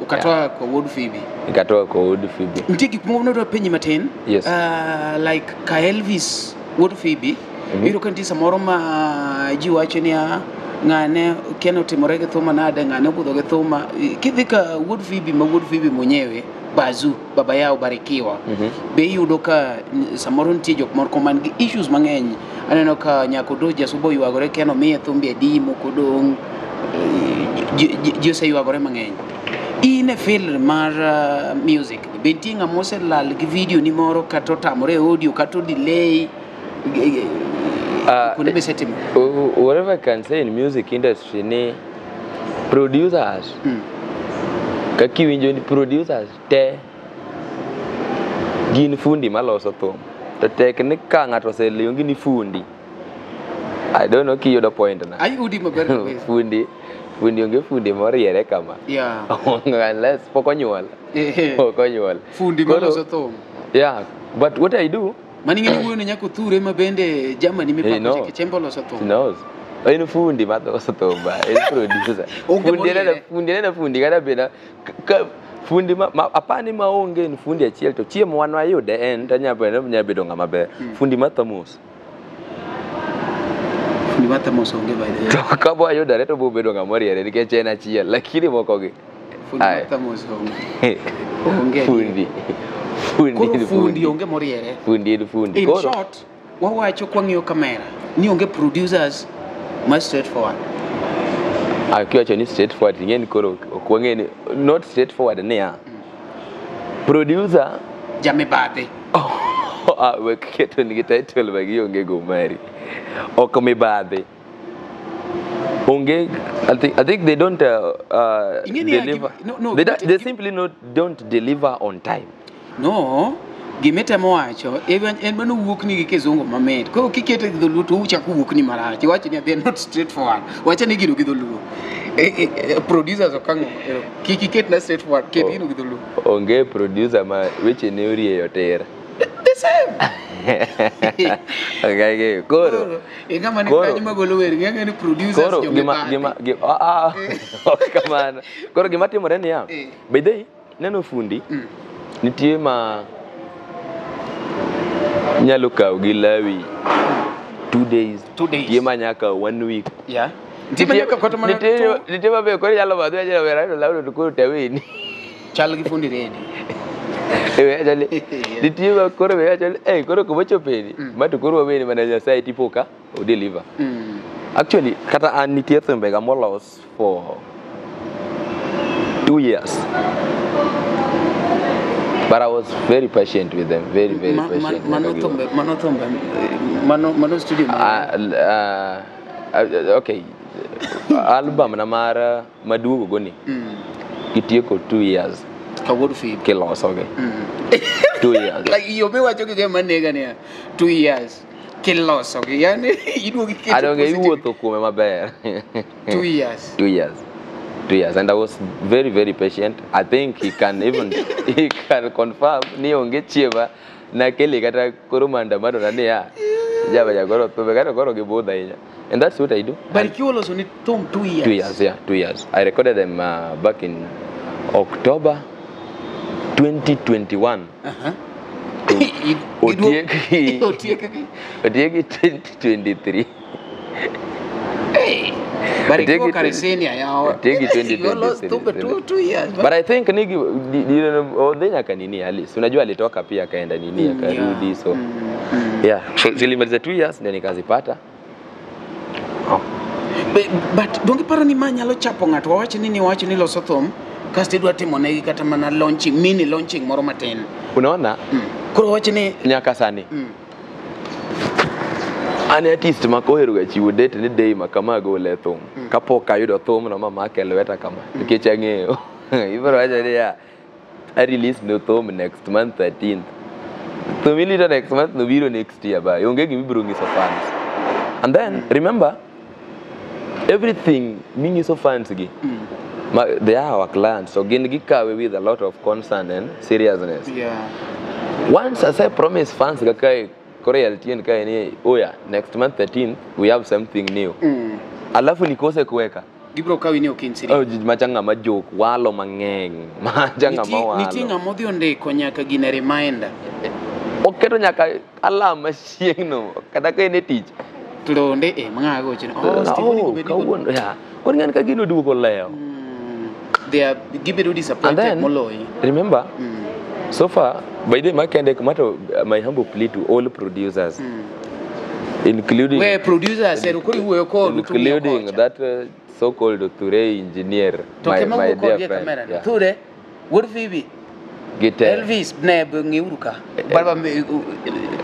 Ukatoa kwa Wuod Phoebe. Nikatoa kwa Wuod Phoebe. Nitie gik moko madwa penji matin. Yes. Like ka Elvis Wuod Phoebe, iyudo ka nitie samoro ma ji wacho niya ng'ane kia notimore gi thuma nade, ng'ane obudho gi thuma. Kidhi ka Wuod Phoebe ma Wuod Phoebe mwenyewe, Bazu, baba yao Barikiwa. Be iyudo ka samoro nitie jok moko man gi issues mang'eny. Aneno ka nyako Doja Subo ywagore kia nomiye thumbe adi moko dong'. Ji oseywagore mang'eny. In e field mar music, be nitie ng'ama oselal gi video ni moro kata otamore e audio kata o delay kuonde misetimo? Whatever I can say in music industry ni producers, kaka iwinjo ni producers te gin fundi maloso thum. To tek ni ka ng'ato oseluongi ni fundi, I don't know kiyudo point na. Ayudi maber kabisa. Fundi onge fundi moriere kama. Unless pok onyuol. Pok onyuol. Fundi maloso thum. Yeah, but what I do, Mani ng'eni wuoyo ne nyako Thure ma bende Germany He mipako knows. Chemba oloso He thum. knows. En fundi maloso thum ba, en producer. Onge Fundi en moriere. fundi en fundi kata beda ka fundi ma apani maonge en fundi achiel to chiemo wan wayude en to nya bedo ng'ama ber. Fundi ma thamos. Fundi ma thamos onge by the way. To ka bo wayudore to bo bedo ng'ama oriere nikech en achiel lakini moko gi. Fundi ma Aye. thamos onge. Onge. Fundi. Fundi Koro en fundi onge moriere. Fundi en fundi. In Koro short, wawacho kwang'iyo kamera ni onge producers ma straightforward. Akiwacho ni straightforward ing'e ni koro ok wang'e ni not straightforward niya. Producer Jamibadhi. Ah, wek keto nigi title ma gionge go mari. Ok mibadhi. Onge, I think they don't Ing'e ni ya deliver. no, they, don't, they simply not, don't deliver on time. No, gimitemo wacho en mano wuok ni gi kizungu mamit. Koro kikete gi dholuo to uchako wuok ni marach. Iwacho ni they are not straightforward. Wacha ni gino gi dholuo. Producers ok ang'o. Kik iket na straightforward, ket gino gi dholuo. Onge producer ma weche ne orieyo tir. The same. Okay, koro Ing'ama ni Koro- kanyo magolo wer, ing'e ni producers koro gima jomibadhi. gima ok kamano. Koro gima timore niya, by the way, neno fundi nitie ma nyalo kawo gi lawi 2 days. 2 days. Nitie ma nyaka kawo one week. Yeah. Nitie ma nyaka kata mana Nitie nitie ma be koro nyalo madhi achiel wera to lawno to koro taweni. Chal gi fundi redi. Nitie ma koro be wacho ni eh koro kuma chopeni ma to koro waweni mana Nyasaye tipo ka o deliver. Actually, kata an nitie thumbega molos for 2 years. But I was very patient with them, very, very patient. Mano thumbe, mano thumbe, mano studio Okay, album na mar maduogo goni gitieko 2 years Ka Wuod Phoebe. kilosogi. 2 years. Like yo miwacho gi gima nega niya, 2 years kilosogi, yani iduogi keto Adonge positive. iwuotho kuome maber. 2 years. 2 years. 2 years. And I was very, very patient. I think he can even he can confirm ni onge chiema nakele kata koro maandamano na niya jaba ja koro thumbe kata koro gibudho ahinya. And that's what I do. Barikiwa oloso ni thum 2 years. 2 years, yeah, 2 years. I recorded them back in October 2021. Otieki Otieki. Otieki 2023. Hey. Barikiwa Otieki kare senior yawa. Otieki You lost 2023. thumbe 2 years. But I think nigi odhi nyaka nini Alice. Unajua alitoka pia akaenda nini akarudi so yeah. So zilimaliza 2 years ndio nikazipata. Oh. But donge paro ni ma nyalo chapo ng'ato wawach ni niwacho ni loso thum kasto idwa timo negi kata mana launching mini launching moro matin. Unaona Koro wawach ni nyaka sani an artist ma kohero ga chiwo date ni day ma kama agole thum kapok ayudo thum no mamake e lweta kama nikech ang'eyo ibiro wacho niya I release no thum next month 13th thum ilito next month no biro next year ba onge gima ibiro nyiso fans. And then remember Everything minyiso fans gi. They are our clients, so gin gikawe with a lot of concern and seriousness. Yeah. Once as I promise fans kaka kore LTN kae ni oya next month 13th we have something new. Alafu nikose kuweka. Gibro kawi ni ok in Oh, machanga ma joke walo mang'eny. Machanga ma walo. Nitie ng'ama odhi ondiko nyaka gine reminder. Oketo nyaka alarm chieng' no kata ka en e tich. Tlonde e mang'a gocho. Oh, Steve kawuono ya. Koro ng'ani ka gino duogo lewo. They are gibedo disappointed moloyi. Remember, so far, by the way, my humble plea to all producers, including where producers including that so-called Ture engineer, my dear friend. Yeah. Ture, what Phoebe? Elvis,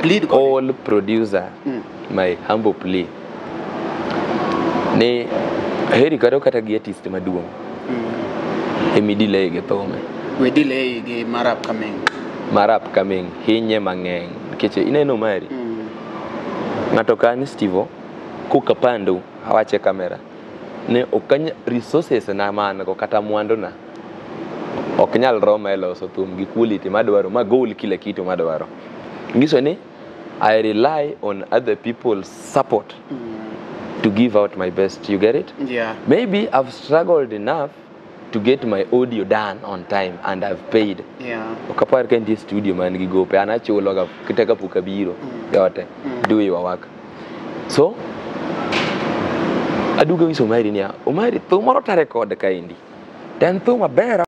plead all producer, my humble plea. Ne heri kata kata gi artist maduong'. Emi delay gi thome. We delay gi mar upcoming. Mar upcoming hinye mang'eny nikech ineno mari. Ng'ato ka ni Steve kukapando awache kamera. Ne okany resources na man go kata mwandu na. Ok nyal roma e loso thum gi quality madwaro ma goal kila kitu madwaro. Ngiso ni I rely on other people's support to give out my best. You get it? Yeah. Maybe I've struggled enough to get my audio done on time and I've paid. Yeah. Okapar ka nitie studio man gi gope an achulo ga kata kapok abiro yote do your work. So aduogo nyiso Omari niya, Omari thum moro ta record kaendi. To en thum maber.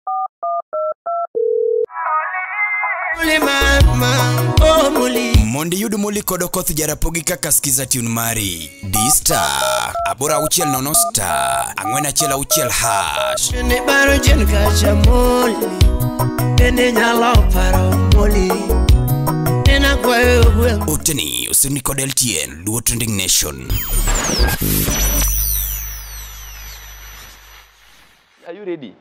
Mondo iyud Muli kod Okoth Jarapogi kaka skiza tune mari. D star 860 star 416 hash. Ne baro jen kacha Muli, bende nyalo paro Muli. Nena kwayo gwe. Oteni osemi kod LTN Luo Trending Nation. Are you ready?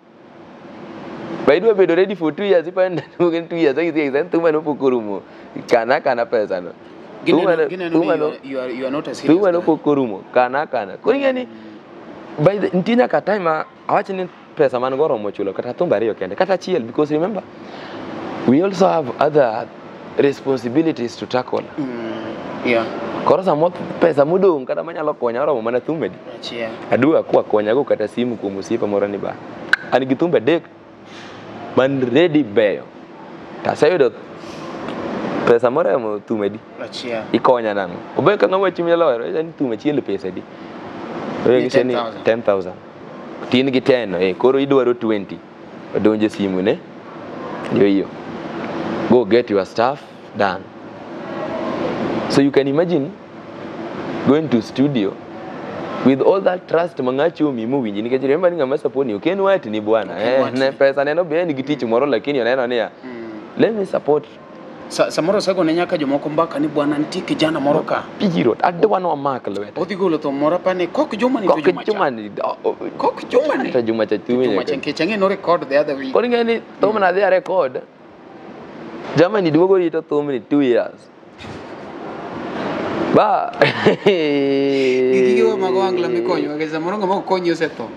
By the way, be ready for 2 years. If I 2 years, I think 2 kana kana pesa no. You are not as serious. 2 pokorumo kana kana. Koro ngeni by the nitie nyaka time awach ni pesa man go romo chulo kata thumbe ariyo kende kata achiel, because remember we also have other responsibilities to tackle. Yeah. Koro samo pesa modong' kata manyalo konya oromo mana thumbe di. Achiel. Aduogo akwa konyago kata simu kuom osiepa moro ni ba. An gi thumbe adek man ready beyo. Taseyudo pesa moromo thume di. Achiel. Ikonya nang'o? Obe ka ng'ama wach minyalo hero, ni thume achiel pesa di. Obe ng'ise ni 10,000. Tin gi 10, koro idwaro 20. Odonje simu ne. Yo iyo. Go get your stuff done. So you can imagine going to studio with all that trust mangachi omimu winji nikech remember ni ng'ama support ni ok en watni bwana. Ne pesa neno be en gi tich moro lakini oneno niya let me support. Samoro sago ne nyaka jomoko mbaka ni bwana nitie kijana moro ka. Pijiro adwa no mak lwete. Odhi golo thum moro pane kok juma ni to juma cha. Kok juma ni. To juma cha tume. Juma cha nikech ang'e no record the other week. Koro ing'e ni thum na dhi a record. Germany duogo rito thum ni 2 years. Ba. Gigi mago angla mikonyo ke samoro ng'ama ok konyi osetho.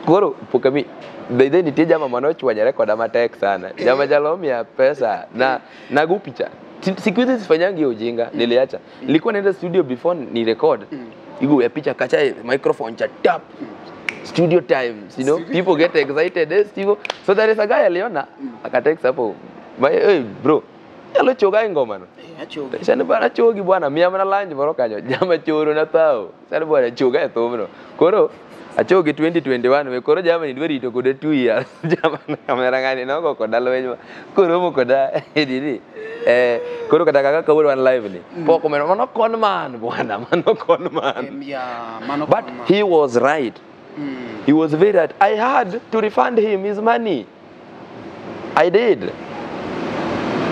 Koro pok ami By then nitie jama manochwanyore koda matek sana. Jama chalo miya pesa na nago picha. Siku hizi sifanyangi ujinga, niliacha. Nilikuwa naenda studio before ni record. Igo ya picha kacha microphone cha tap. Studio times, you know, people get excited, eh, Steve. So there is a guy aliona akatext hapo. Hey bro, nyalo choga ngoma no. Achogi. Sani bwana chogi bwana, miya mana lunch moro kanyo. Jama choro na thao. Sani bwana choga e thumno. Koro achogi 2021 we koro jama ni dwari to kode 2 years. Jama kamera ngani nogo koda lweny koro mo koda edini. Koro kata kaka kawuono wan live ni. Pok omeno mano con man bwana, mano con man. Yeah, mano But con man. He was right. He was very right. I had to refund him his money. I did.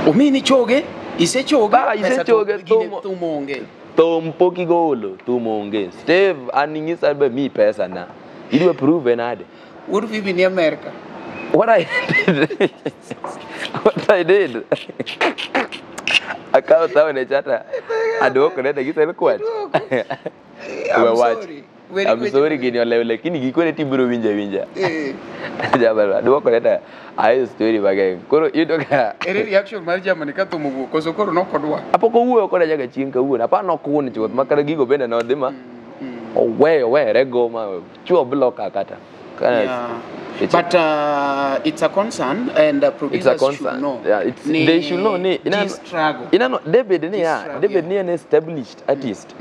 Omini choge, isechoge, Ba, isechoge, thum onge. Thum pok igolo, thum onge. Steve an ing'isa be mi pesa na. Idwa prove nade? Wuod Phoebe ni America. What I did. What I did. Akawo thaw ne chata. Aduoko ne de gisel kwach. I'm We wach. sorry. I'm sorry gini olew lakini gikone tibiro winja winja. Jabala duoko neta ayo story mang'eny. Koro iyudo ka Ere reaction mar jamani ka thum owuok koso koro nokodwa. Apok owuoyo koda nyaka chieng' kawuono. Aparo nokun chuth ma kata gigo bende nodhi ma oweyo were go ma chuo block kata. Yeah. But it's a concern and producers it's a concern. Should know. Yeah, it's, they should know ni this struggle. Inano David ni ya, David ni an established artist.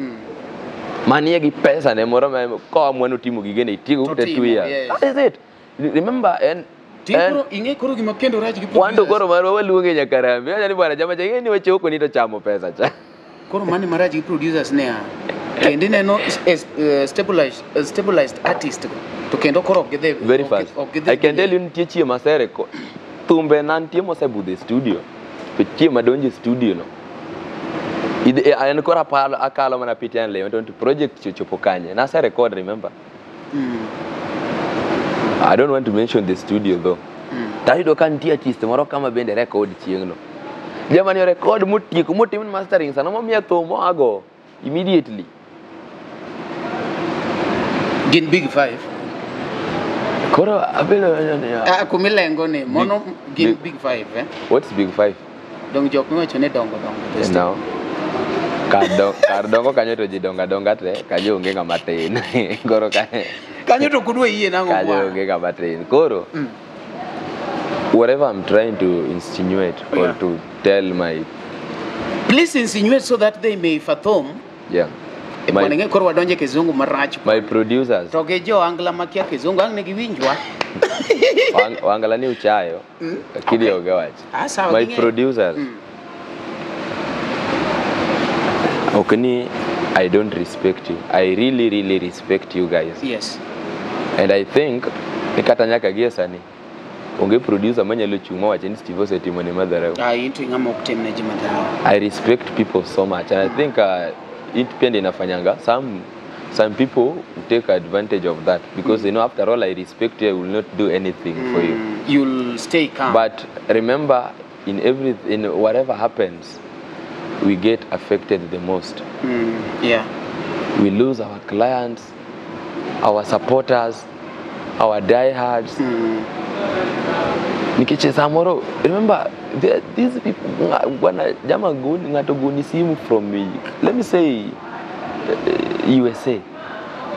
Manie gi pesa ne moro ma koa mwano timo gigene itieko kata 2 years. Yes. That is it. Remember and Tikoro ing'e koro gima kendo rach gi Wando koro marwa waluonge nyaka Rambe. Wacho ni bwana jama cha ing'e ni wachoko ni to chamo pesa cha. Koro mane marach gi producers ne a. Kendo ineno stabilized artist to kendo koro ok gidhi very fast. I can tell you nitie chieng' masere ko thumbe na nitie mosebudho e studio. To chieng' madonjo e studio no. En koro akalo mana pitian le to project chochopo kanye. Nase record remember. I don't want to mention the studio though. Tayudo ka nitie artist moro kama bende record chieng' no. Jamani record motieko motim mastering sana momiya thum moago immediately. Gin big five. Koro abelo ah kumilengo ni mono gin big five eh. What's big five? Dong jok miwacho ni dongo dongo. No. Kar dongo kanyo to ji donga donga te kanyo onge ng'ama tin. Koro kanyo to kudwa yie nang'o kanyo onge ng'ama tin. Koro whatever I'm trying to insinuate or to tell my please insinuate so that they may fathom. Yeah. My, koro wadonje kizungu marach. My producers. To gi jo Angla makia kizungu ang' ne giwinjwa. Wangala ni uchayo. Lakini onge wach. Ah, my producers. Ok ni I don't respect you. I really really respect you guys. Yes. And I think ni kata nyaka gie sani onge producer manyalo chung' mawacho ni Steve osetimo ne madharau. Ah, into ng'ama ok tim ne ji madharau. I respect people so much and I think it pia inafanyanga some people take advantage of that because you know after all I respect you, I will not do anything for you. You'll stay calm. But remember in whatever happens we get affected the most. Yeah. We lose our clients, our supporters, our diehards. Nikech samoro remember these people bwana jama goni ngato goni simu from me. Let me say USA.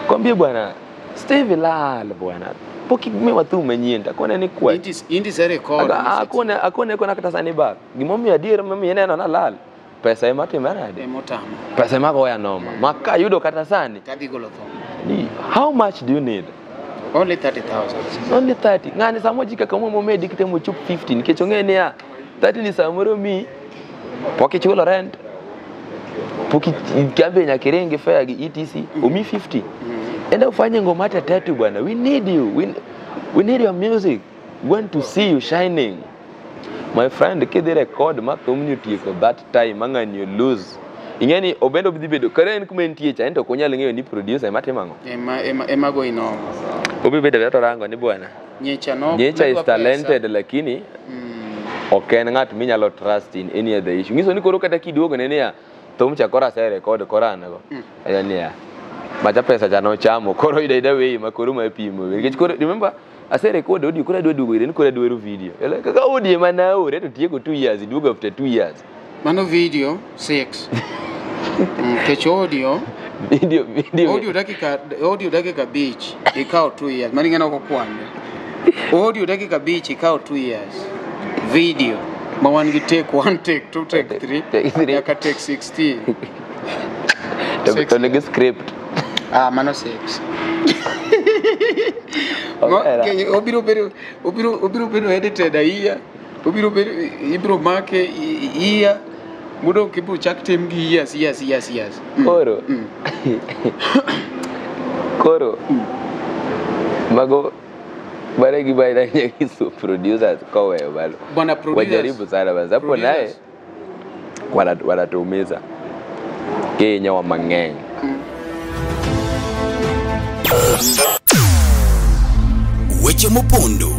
Kwambie bwana Steve lal bwana. Poki me watu menyenda kone ni kwa. It is a record. Akone kona kata sani ba. Gimomiyo adier momiyo ineno na lal. Pesa ema timore nade? Emotamo. Pesa ema goya noma. Maka yudo kata sani. Tadhi golo tho. How much do you need? Only 30,000. Only 30. Ng'ani samo ji kaka momedi kitemo chup 50 nikech ong'e niya 30 ni samoro mi pok ichulo rent. Pok ikambe nyaka iringi fare gi etc. Omi 50. Enda ufanye ngoma hata tatu bwana. We need you. We need your music. We want to see you shining. My friend, kidhi record ma thumni otieko that time ma ng'ani you lose. Ing'eni obendo bidhi bedo kare en kuma entie cha en to ok onyal ng'eyo ni producer ema timo ang'o. Ema go inomo. Obi bedo to rango ni bwana. Nyecha no. Nyecha is talented lakini ok en ng'at minyalo trust in any other issue. Nyiso ni koro kata kiduogo ne niya thum cha koro ase record koro an go. Aja niya macha pesa cha nochamo koro ida ida weyi ma koro ma pimo. Nikech koro remember ase record audio koro adwa duogo ire ni koro adwaro video. Kaka audio ema naore to tieko 2 years iduogo after 2 years. Mano video 6. Kech audio video audio dakika 5 ikawo 2 years. Mano ing'eno ok okwande. Audio dakika 5 ikawo 2 years. Video ma wan gi take 1 take 2 take 3 nyaka take 16. To nigi script. Ah, mano 6. Obiro bedo edited ahinya. Obiro bedo ibiro make iya mudo kibiro chak tim gi years. Koro. Koro. Mago bare gi bare nyiso producers koweyo balo. Bwana producers. Wajaribu sana basi. Hapo naye wanatuumiza. Kenya wa mang'eny. Weche mopondo,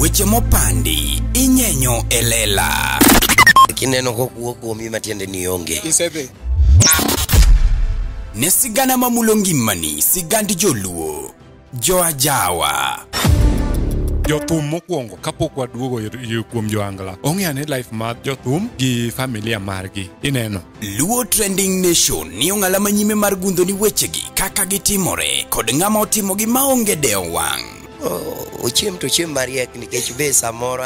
weche mopandi, inyenyo elela. Kineno kokuo kuomi matiende ni onge. Isedhi. Ne sigana mamulo ngimani, sigand joluo, joajawa. Jothum mokwongo kapok waduogo kuom joangla ong'eyo ni life mar jothum gi familia margi ineno. Luo Trending Nation ni ong'ala manyime mar gundho ni wechegi kaka gitimore kod ng'ama otimogi maonge dewo wang'. Ochiem to ochiem mariek nikech be samoro.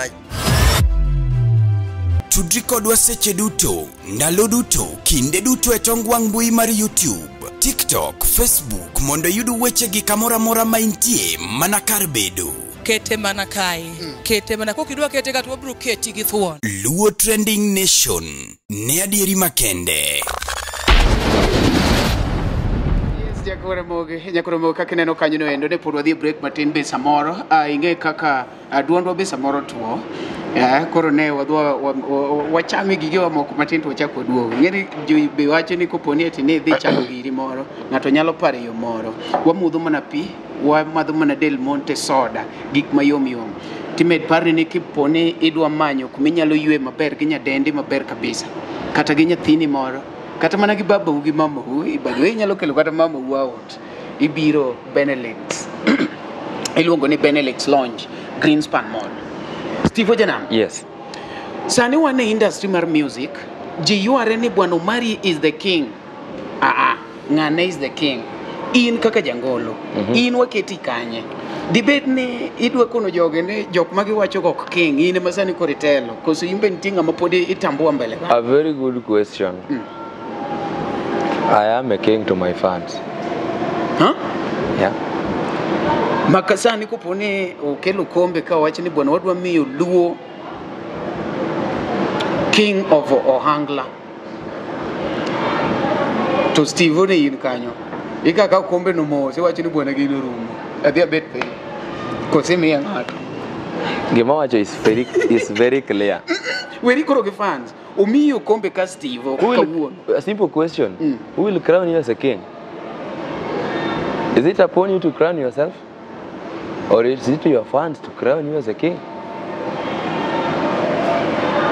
Tudri kodwa seche duto, ndalo duto, kinde duto e tong wang' mbui mar YouTube, TikTok, Facebook mondo iyud wechegi kamoro amora ma intie mana kar bedo. Kete mana kae, kete mana kokidwa kete ka to wabiro keti gi thuon. Luo Trending Nation ne adieri makende. Yes, Nyakwar kaka ineno kanyo no endo ne pod wadhi e break matin be samoro ing'e kaka duondwa be samoro tuo. Koro ne wadwa wachame gigewa moko matin to wachak waduogo. Ing'e ni be wacho ni koponi ati ni idhi chamo giri moro, ng'ato nyalo paro e yo moro. Wamodho mana pi, wamadho mana Del Monte soda, gik mayom yom. Timed parni ni kiponi idwa manyo kuminyalo ywe maber gi nyadendi maber kabisa, kata gi nyathini moro, kata mana gi babau gi mamau, by the way inyalo kelo kata mamau out. Ibiro Benelux. Iluongo ni Benelux Lounge, Greenspan Mall. Steve Ojanam. Yes. Sani wan e industry mar music, ji yware ni Bwana Omari is the king. Ng'ane is the king. In kaka jangolo, in waketi kanye. Dibed ni idwa kono joge ni jok magiwacho go ok king, in ema sani koro itelo. Koso in be nitie ng'ama pod itambua mbele ka? A very good question. I am a king to my fans. Huh? Yeah. Maka sani kopo ni okelo kombe ka wach ni bwana wadwa miyo Luo King of Ohangla. To Steve ne in kanyo. Ikaka kombe no mos iwacho ni bwana gino rumo. Adhi abet piny. Kose miya ng'ato. Gima wacho is very clear. Weri koro gi fans. Omiyo kombe ka Steve kawuono. A simple question. Who will crown you as a king? Is it upon you to crown yourself? Or is it your fans to crown you as a king?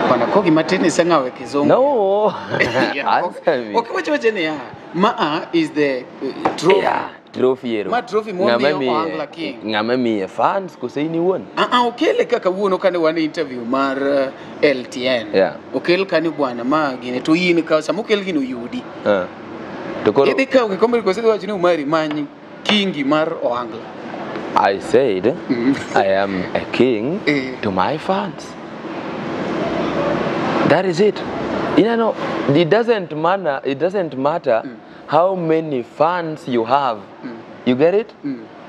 Bwana kogi matene sang'awe kizungu. No. Answer me. Okay, wacha ni ya. Maa is the trophy. Yeah, trophy ero. Ma trophy momiyo Ohangla king. Ng'ama miye fans kose in iwuon? Okele kaka wuono kane wan e interview mar LTN. Yeah. Okel kani bwana ma gine to in ka sama okel gino yudi. To koro idhi kawo kikombe kose idhi wacho ni Omari many kingi mar Ohangla. I said I am a king to my fans. That is it. You know, it doesn't matter. It doesn't matter how many fans you have. You get it?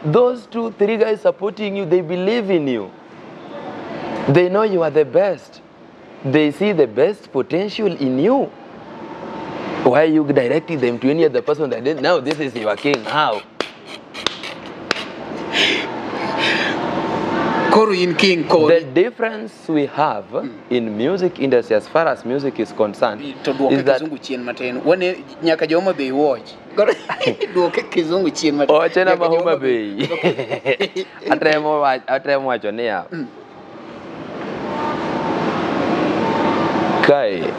Those 2-3 guys supporting you, they believe in you. They know you are the best. They see the best potential in you. Why are you directing them to any other person that didn't? Now this is your king. How? Koro in king koro. The difference we have in music industry as far as music is concerned to duoke kizungu chien matin. Wane nyaka jo Homa Bay watch. Duoke kizungu chien matin. Ochena ma Homa Bay. Atremo wacho niya. Kae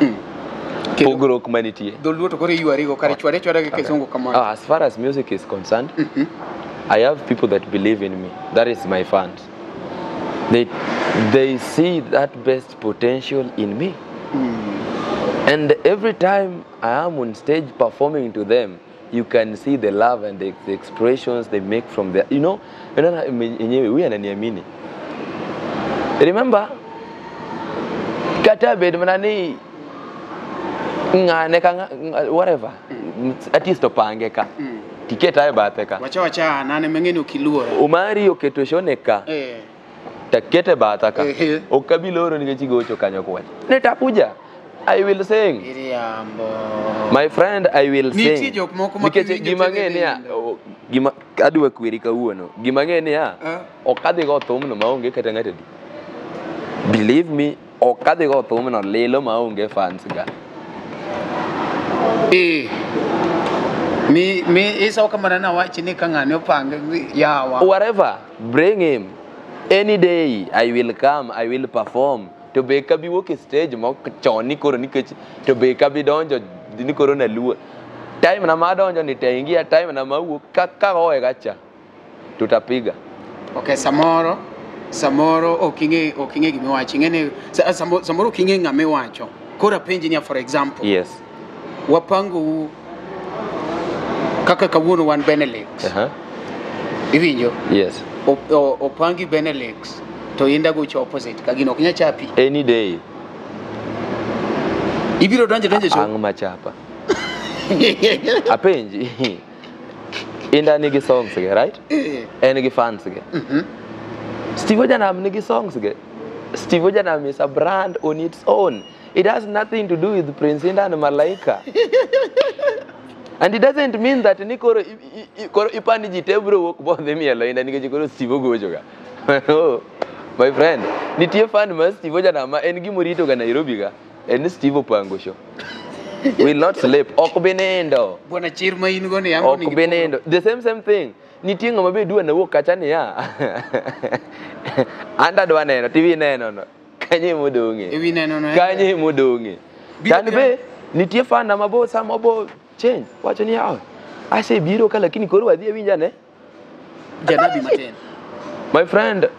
pogruok manitie. Dholuo to koro ywarigo kare chware chware gi kizungu kamano. As far as music is concerned, I have people that believe in me. That is my fans. They see that best potential in me. And every time I am on stage performing to them, you can see the love and the expressions they make from their, you know, remember, kata bed manani ngane ka whatever, artist opange ka. Tiketa e bathe ka. Wacha wacha nane meng'eni okiluora. Omari oketo shone ka. Takete batha ka. Okabiloro nikech igocho kanyo kwacha. Nitakuja. I will sing. Iriambo. My friend, I will sing. Nitie jok moko ma nikech gima ng'e niya, gima adwa kweri kawuono. Gima ng'e niya, ok adhi go thumno maonge kata ng'ato adi. Believe me, ok adhi go thumno lilo maonge fans ga. Mi isawo kamano nawachi ni ka ng'ani opange yawa. Whatever, bring him. Any day I will come, I will perform. To be kabi wuok e stage mok chon ni koro nikech to be kabi donjo ni koro naluo. Time na madonjo nitaingia, time na mawuok kaka oe gacha. Tutapiga. Okay, samoro samoro ok ing'e gimiwacho. Ing'e ni samoro ok ing'e ng'ama iwacho. Koro apenji niya, for example. Yes. Wapango kaka kawuono wan Benelux. Iwinjo? Yes. Opangi Benelux to inda gocho opposite ka gino ok nyal chapi. Any day. Ibiro donjo cho. Ang' machapa. Apenji. Inda nigi songs ge, right? En gi fans ge. Steve Ojanam nigi songs ge. Steve Ojanam is a brand on its own. It has nothing to do with Prince Inda and Malaika. And it doesn't mean that ni koro koro ipani ji te biro wuok bodhi mielo Inda nikech koro Steve ogocho ga. Oh, my friend, nitie fan mar Steve Ojanam ma en gimorito ga Nairobi ga. En Steve opango show. Will not sleep. Ok bi nindo. Bwana chir ma in go ni ambo Ok bi nindo. The same thing. Nitie ng'ama be dwa nawuok kacha niya. Anta dwa neno, TV neno no. Kanye modong'e. Ewi neno no. Kanye modong'e. Tan be nitie fan na mabo sama obo change. Wacho ni ah, asebiro ka lakini koro wadhi awinja ne. Janabi matin. My friend,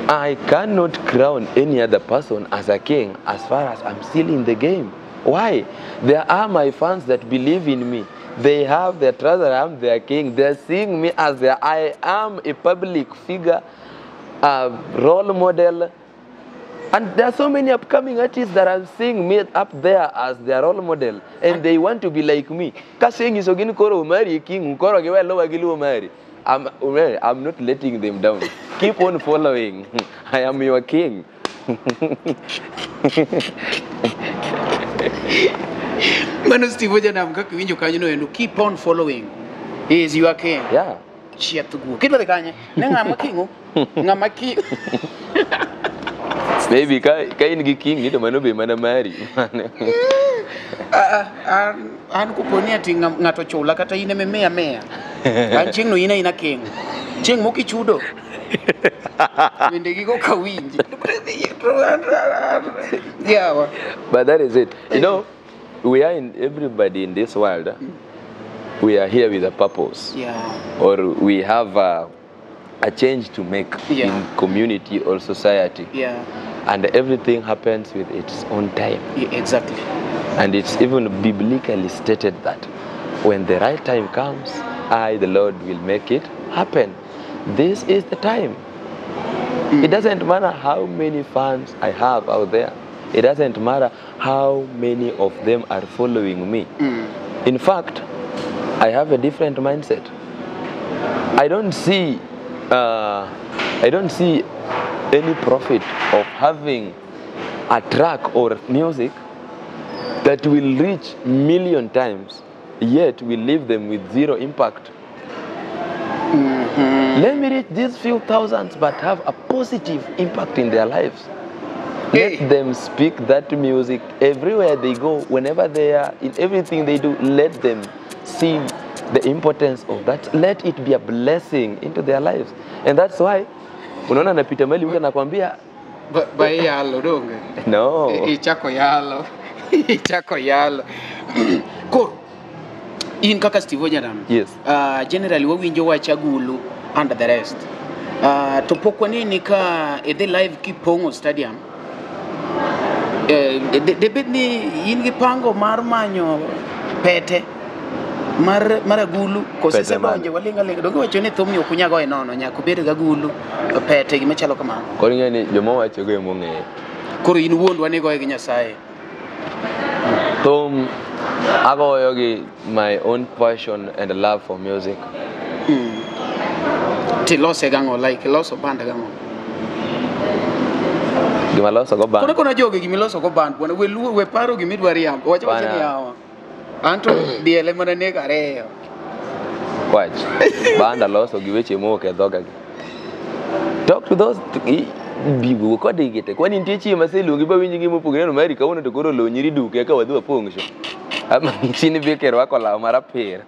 I cannot crown any other person as a king as far as I'm still in the game. Why? There are my fans that believe in me. They have their trust that I'm their king. They're seeing me as their, I am a public figure, a role model. And there are so many upcoming artists that are seeing me up there as their role model. And they want to be like me. Kasing is ogin koro umari king, koro giwe lowa gilu umari. I'm not letting them down. Keep on following. I am your king. Mano Steve Ojanam kaka iwinjo kanyo no endo, keep on following. He is your king. Yeah. Chieth guo. Kidwa dhi kanye? Ne ng'ama kingo? Ng'ama ki Maybe ka in gi king ni to mano be mana mari. An koponi ati ng'ato chula kata in ema imiya miya. An chieng' no in aina king. Chieng' mok ichudo. Wende gigo ka winji. Yeah. But that is it. You know, we are in everybody in this world. We are here with a purpose. Yeah. Or we have a change to make Yeah. in community or society. Yeah. And everything happens with its own time. Yeah, exactly. And it's even biblically stated that when the right time comes, I, the Lord, will make it happen. This is the time. It doesn't matter how many fans I have out there. It doesn't matter how many of them are following me. In fact, I have a different mindset. I don't see any profit of having a track or music that will reach million times, yet we leave them with zero impact. Let me reach these few thousands, but have a positive impact in their lives. Hey. Let them speak that music everywhere they go, whenever they are, in everything they do. Let them see the importance of that. Let it be a blessing into their lives. And that's why, unaona napita mali mtu anakuambia Ba yalo donge. No. Ichako yalo. Ichako yalo. Koro in kaka Steve Ojanam. Yes. Generally wawinjo wach agulu and the rest. To pok waneni ka idhi live Kipong'o Stadium. Debed ni in gi pango mar manyo pete mar agulu kose Pete mane? isedonje waling' aling'. Donge iwacho ni thumni ok unyal goye nono, nyaka ubed gi agulu, pete gimachalo kamano. Koro ing'e ni joma wachogo ema ong'eyo. Koro in wuondwa ni igoye gi Nyasaye. Thum agoyo gi my own passion and love for music. Tilose gang'o, like iloso band gang'o? Gima loso go band. Kono kono jogi gimiloso go band, bwana we luo we paro gimidwa riambo. Wacha wacha ni yawa. Anto diele mana nego ariyo. Wach. Band aloso gi weche mowuok e dhoga gi. Talk to those bigo kod gite. Kwani nitie chieng' maseluongi ba winji gima opogore no mari kawuono to koro lonyiri duke eka wadhi wapong' sho. Ama chini bike rwako law marapir.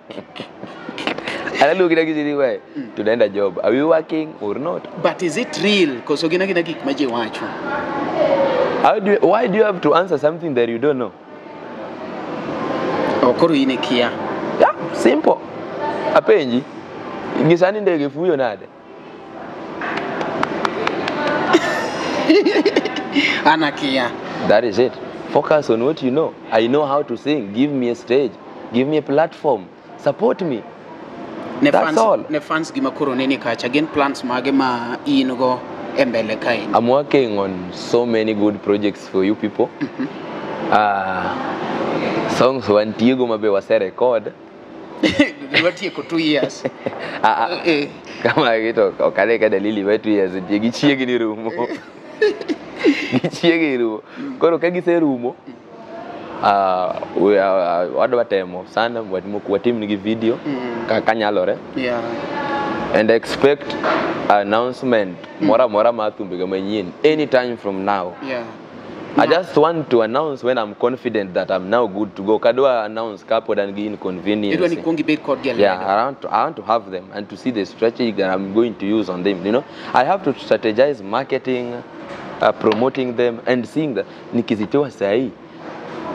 Analuongi na gichini we. Tunaenda job. Are we working or not? But is it real? Koso gin agina gik ma ji wacho. Why do you have to answer something that you don't know? Koro in e kia. Yeah, simple. Apenji. Nyisa ni ndege fuyo nade? An akia. That is it. Focus on what you know. I know how to sing. Give me a stage. Give me a platform. Support me. Ne That's fans, all. Ne fans gima koro neni kacha gin plans mage ma in go e mbele kae. I'm working on so many good projects for you people. Songs wantiego mabe wase record. Watieko 2 years. Kama kito okale ka dalili we 2 years nitie gichiegni rumo. Gichiegni rumo. Koro ka giserumo wadwa temo sana watim nigi video kaka nyalore. Yeah. And expect announcement mora mora mar thumbega manyien anytime from now. Yeah. I just want to announce when I'm confident that I'm now good to go. Kadwa announce kapod an gi inconvenience. Idwa ni kuong ibed kodgi e lwedo. Yeah, I want to have them and to see the strategy that I'm going to use on them. You know, I have to strategize marketing, promoting them and seeing that nikizitoa sahi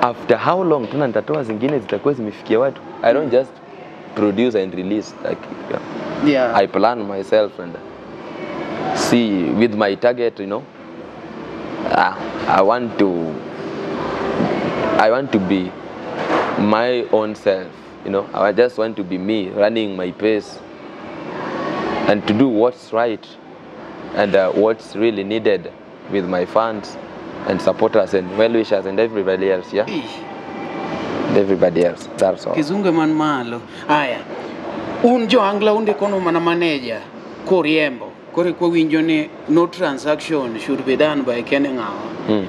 after how long tena nitatoa zingine zitakuwa zimefikia watu. I don't just produce and release like yeah. Yeah. I plan myself and see with my target, you know. I want to be my own self, you know. I just want to be me, running my pace and to do what's right and what's really needed with my fans and supporters and well-wishers and everybody else, yeah? And everybody else, that's all. Kizungu man malo. Aya. Un jo angla unde kono mana manager koriembo. Kore kwa winjo ni no transaction should be done by kene ng'awa.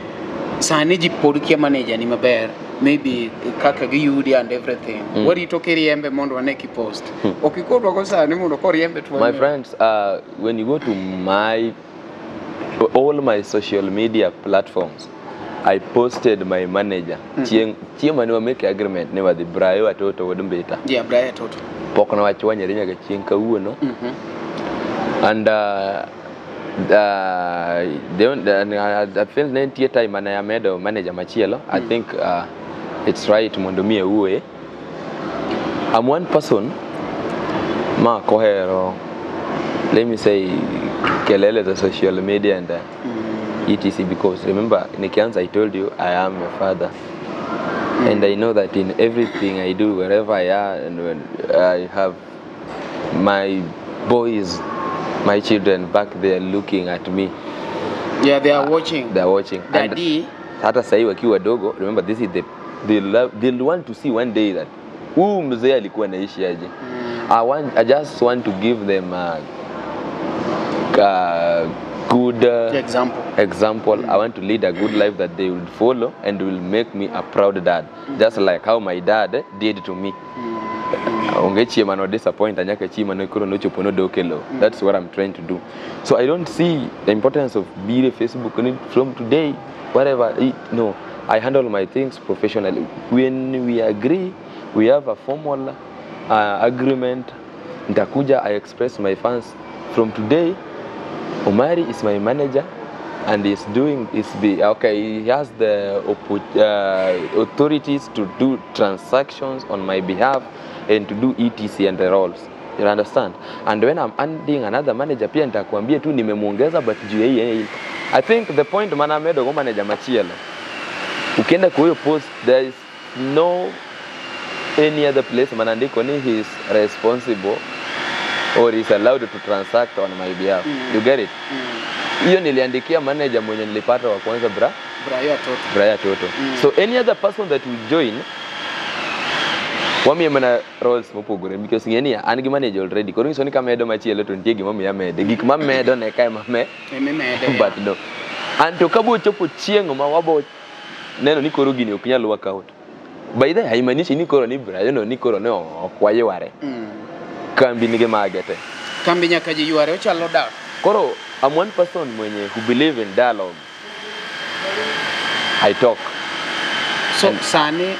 Sani ji pod kia manager ni maber. Maybe kaka giyudi and everything. Warito kiriembe mondo wane kipost. Okikodwa go sani mondo koriembe to My friends, when you go to all my social media platforms, I posted my manager. Chieng' mane wamake agreement ne wadhi Brayo Atoto wuod Mbita. Yeah, Brayo Atoto. Pok nawachwanyore nyaka chieng' kawuono. And I feel nitie time mane amedo manager machielo. I think it's right mondo mi awuoye. I'm one person ma kohero, let me say, kelele za social media and etc, because remember nikianza I told you I am a father. And I know that in everything I do, wherever I am, and when I have my boys, my children back there looking at me. Yeah, they are watching. They are watching. Daddy. Hata sahi wakiwa wadogo, remember this is they'll want to see one day that huyu mzee alikuwa anaishi aje. I just want to give them a good example. I want to lead a good life that they will follow and will make me a proud dad. Just like how my dad did to me. Onge chiema no disappoint anyaka chiema no koro nochopo nodok e lowo. That's what I'm trying to do. So I don't see the importance of being Facebook from today, whatever. No, I handle my things professionally. When we agree, we have a formal agreement. Nitakuja, I express my fans. From today, Omari is my manager and is doing okay, he has the authorities to do transactions on my behalf and to do etc and the roles. You understand? And when I'm adding another manager, pia nitakwambia tu nimemuongeza, but juu yeye. I think the point mana amedo go manager machielo. Ukienda kwa hiyo post, there is no any other place manandiko ni he is responsible or is allowed to transact on my behalf. You get it? Hiyo niliandikia manager mwenye nilipata wa kwanza, Brayo Atoto. Brayo Atoto. So any other person that will join, wamiye mana roles mopogore, because ng'eni an gi manager already. Koro nyiso ni kamedo machielo to nitie gima miyo amede. Gik mamedo ne kae mame. Emimede. But no. And to kabo chopo chieng' ma wabo neno ni koro gini ok nyal work out. By the way, haimaanishi ni koro ni Brayo no ni koro ne ok wayware. Kambi nigi mage te. Kambi nyaka ji yware, ochalo dak. Koro I'm one person mwenye who believe in dialogue. I talk. So and sani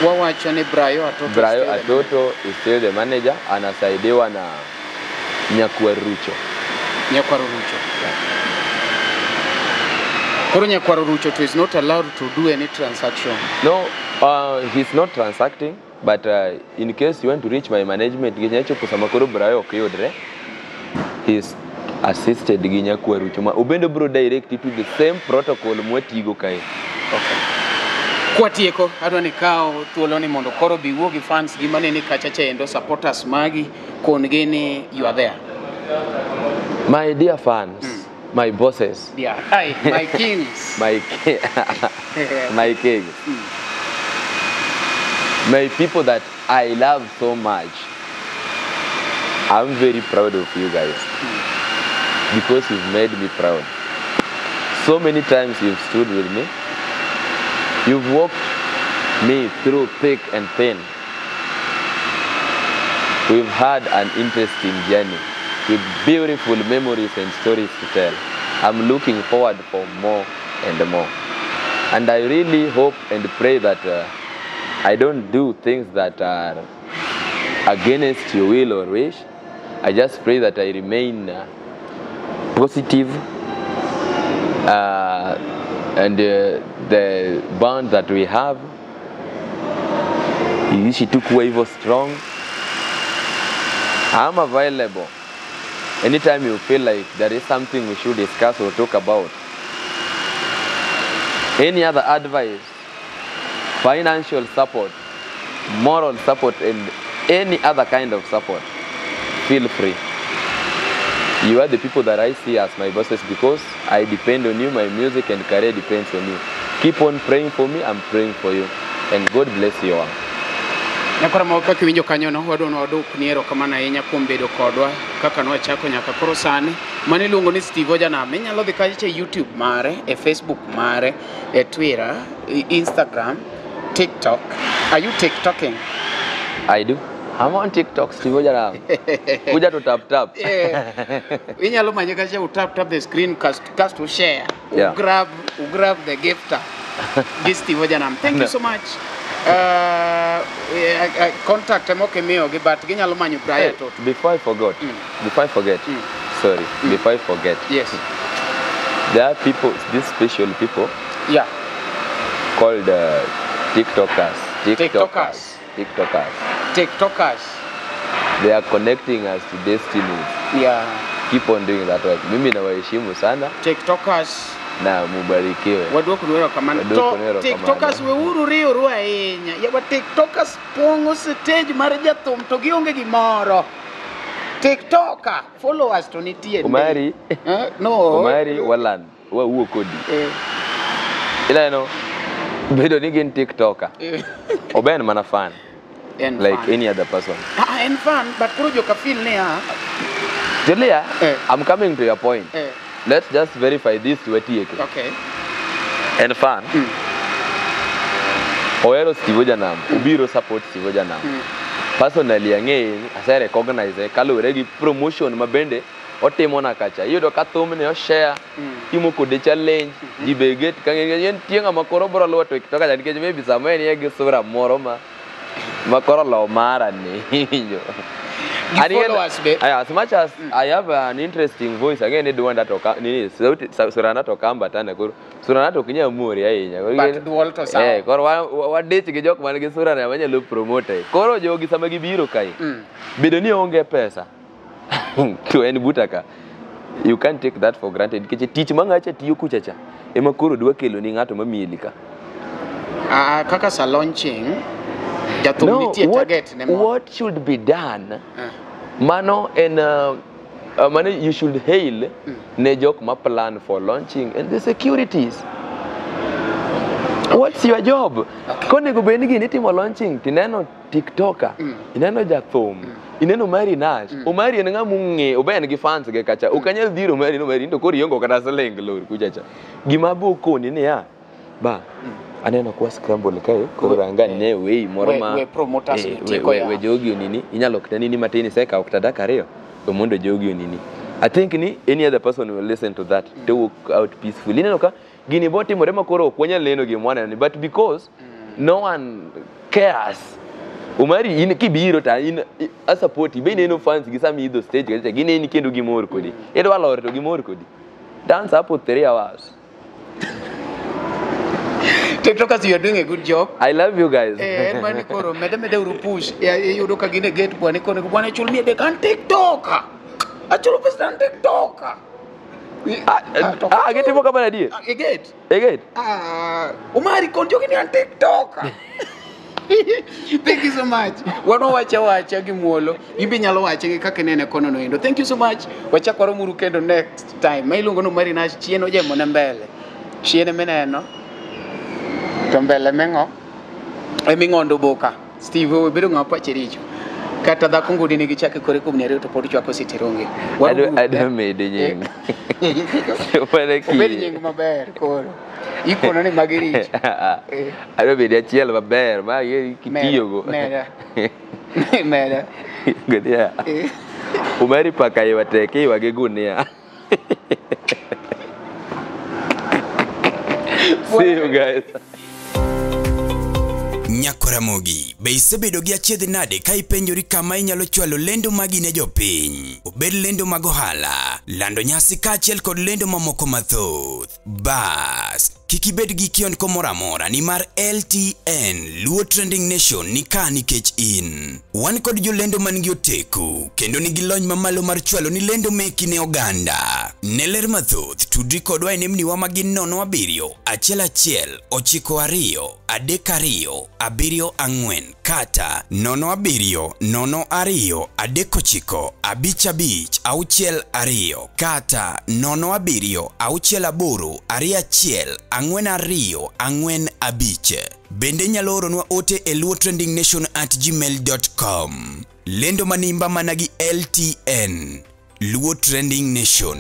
wawacho ni Brayo Atoto. Brayo Atoto is still the manager, anasaidiwa na Nyakwar Rucho. Nyakwar Rucho. Yeah. Koro Nyakwar Rucho to is not allowed to do any transaction. No, He's not transacting, but in case you want to reach my management, nikech nyachopo sama koro Brayo ok yudre, he's assisted gi nyakwarucho ma obende bro direct to the same protocol mwatigo kae. Okay. Kwatieko, adwa ni kawo thuolo ni mondo koro bi wuo gi fans gi maneni kacha chendo, supporters magi, kon gi ni you are there. My dear fans, my bosses, Yeah. Ai, my kings. My kings, my people that I love so much, I'm very proud of you guys because you've made me proud. So many times you've stood with me. You've walked me through thick and thin. We've had an interesting journey with beautiful memories and stories to tell. I'm looking forward for more and more. And I really hope and pray that I don't do things that are against your will or wish. I just pray that I remain positive and the bond that we have iishi tu kuwa hivyo strong. I'm available. Anytime you feel like there is something we should discuss or talk about. Any other advice, financial support, moral support, and any other kind of support, feel free. You are the people that I see as my bosses because I depend on you, my music and career depends on you. Keep on praying for me, I'm praying for you. And God bless you all. Nyakora moko kaka iwinjo kanyono, wadwa nwadwok ni erokamano ahinya kuom bedo kodwa kaka nwachako nyaka koro sani. Mano iluongo ni Steve Ojanam. Inyalo dhi kacha e YouTube mare, e Facebook mare, e Twitter, e Instagram, TikTok. Are you TikToking? I do. I'm on TikTok, Steve Ojanam. Kuja to tap tap. Yeah. Inyalo manye kacha u tap tap the screen cast to share. Yeah. U grab the gifter. Gi Steve Ojanam. Thank you so much. Contact mok imiyogi but ginyalo manyo Brian Hey, to. before I forgot, before I forget, sorry, before I forget, Yes. there are people, these special people Yeah. called TikTokers. TikTokers. TikTokers. TikTokers. They are connecting us to destinies. Yeah. Keep on doing that work. Mimi nawaheshimu sana TikTokers. na mubarikiwe. Waduoko erokamano. To Waduoko erokamano. TikTokers weuru riworu ahinya. Yawa TikTokers pong'o stage mar jathum to gionge gimoro. TikToker followers to nitie. ndi. Omari, No. Omari walan, wawuo kodi. Eh, Ineno, bedo ni gin TikToker. Oben mana fan, en like fan. any other person. Ah, en fan, but koro joka feel niya. Julia, Eh. I'm coming to your point. Eh, Let's just verify this to watieke. okay. En fan. Ohero Steve Ojanam, obiro support Steve Ojanam. Personally ang'eye, ase recognize kaluwore gi promotion ma bende otimona kacha. Iyudo ka thumne o share, timo kode challenge, ji be get ka ng'e nitie ng'ama koro biro luwo TikTok kacha nikech maybe sama en gi sura moro ma koro lo mara ni. Iwinjo? Gi And again, followers be. As much as I have an interesting voice, again, duonda to ka nini sauti surana to kamba tana koro surana to ok nyal muori ahinya. Koro But duol to sawa. Eh, koro wadich gi jok man gi surana manyalo promote. Koro jogi sama gibiro kae, bedo ni onge pesa to en buta ka. You can't take that for granted. Nikech tich ma ng'acha tiyo kucha cha ema koro dwa kelo ni ng'ato mamieli ka. Ah, kaka sa launching, jathum nitie target ne moro. What should be done Ah. mano en mano you should hail ne jok ma plan for launching and the securities. What's your job? Konego bed ni gini itimo launching tineno TikToker, ineno jathum, ineno Omari Nash. Omari en ng'ama ong'e, obe en gi fans ge kacha. Ok anyal dhiro Omari no Omari to koro iongo kata siling lor kucha cha. Gima bo koni niya, ba aneno kwa scramble kae koro ranga ne wei moro ma We promoters nitie koya. we jogi onini inyalo kata nini matin isekawo kata dakika ariyo we mondo jogi onini. I think ni any other person will listen to that to walk out peacefully. Ineno ka gini bo timore ma koro ok wanyal neno gima waneno ni but because no one cares. Omari in kibiro ta in a support be ineno fans gi sama idho stage kacha gineni kendo gimor kodi. Idwa lor to gimor kodi. Dance up for 3 hours. TikTokers, you are doing a good job. I love you guys. Eh, en mani koro mede mede uru push. Ya, iyudo ka gin e gate bwana ikono bwana chul mia adek an TikToker. Achulo pesa an TikToker. Ah, gitimo kamano adier? E gate. E gate? Ah, Omari kon jogi ni an TikToker. Thank you so much. Wan wawacha wacha gi muolo. In be inyalo wache gi kaka inene kono no endo. Thank you so much. Wachak waromuru kendo next time. Ma iluongo ni Omari Nash chien ojemo ne mbele. Chien mineno. To mbele meng'o? Eming'ondo boka. Steve owe bedo ng'ama pache richo. Kata dhako ngudi nigi chake kore kuom nyariyo to pod chwako sitironge. Adwa mede nying. Mana Obed nying maber koro. Ikono ni magi richo. Eh. Adwa bede achiel maber ma kitiyogo. Meda. Meda. Gunia. Eh. Umari paka iwa tek iwa gi gunia. See you guys. Nyakoramogi, be isebedo gi achiedh nade ka ipenjori kama inyalo chwalo lendo magi ne jopiny? Obed lendo mag ohala, lando nyasi kaachiel kod lendo mamoko mathoth. Bas, kik ibed gi kiondko moro amora nimar LTN Luo Trending Nation ni ka nikech in. Wan kod jolendo man gi oteku kendo nigi lony mamalo mar chwalo ni lendo meki ne oganda. Ne ler mathoth, tudri kodwa e nembniwa ma gin 07 11 92 32 74 kata 07 02 39 55 62 kata 07 68 21 42 45. Bende nyalo oronwa ote e luotrendingnation@gmail.com. Lendo manimba mana gi LTN Luo Trending Nation.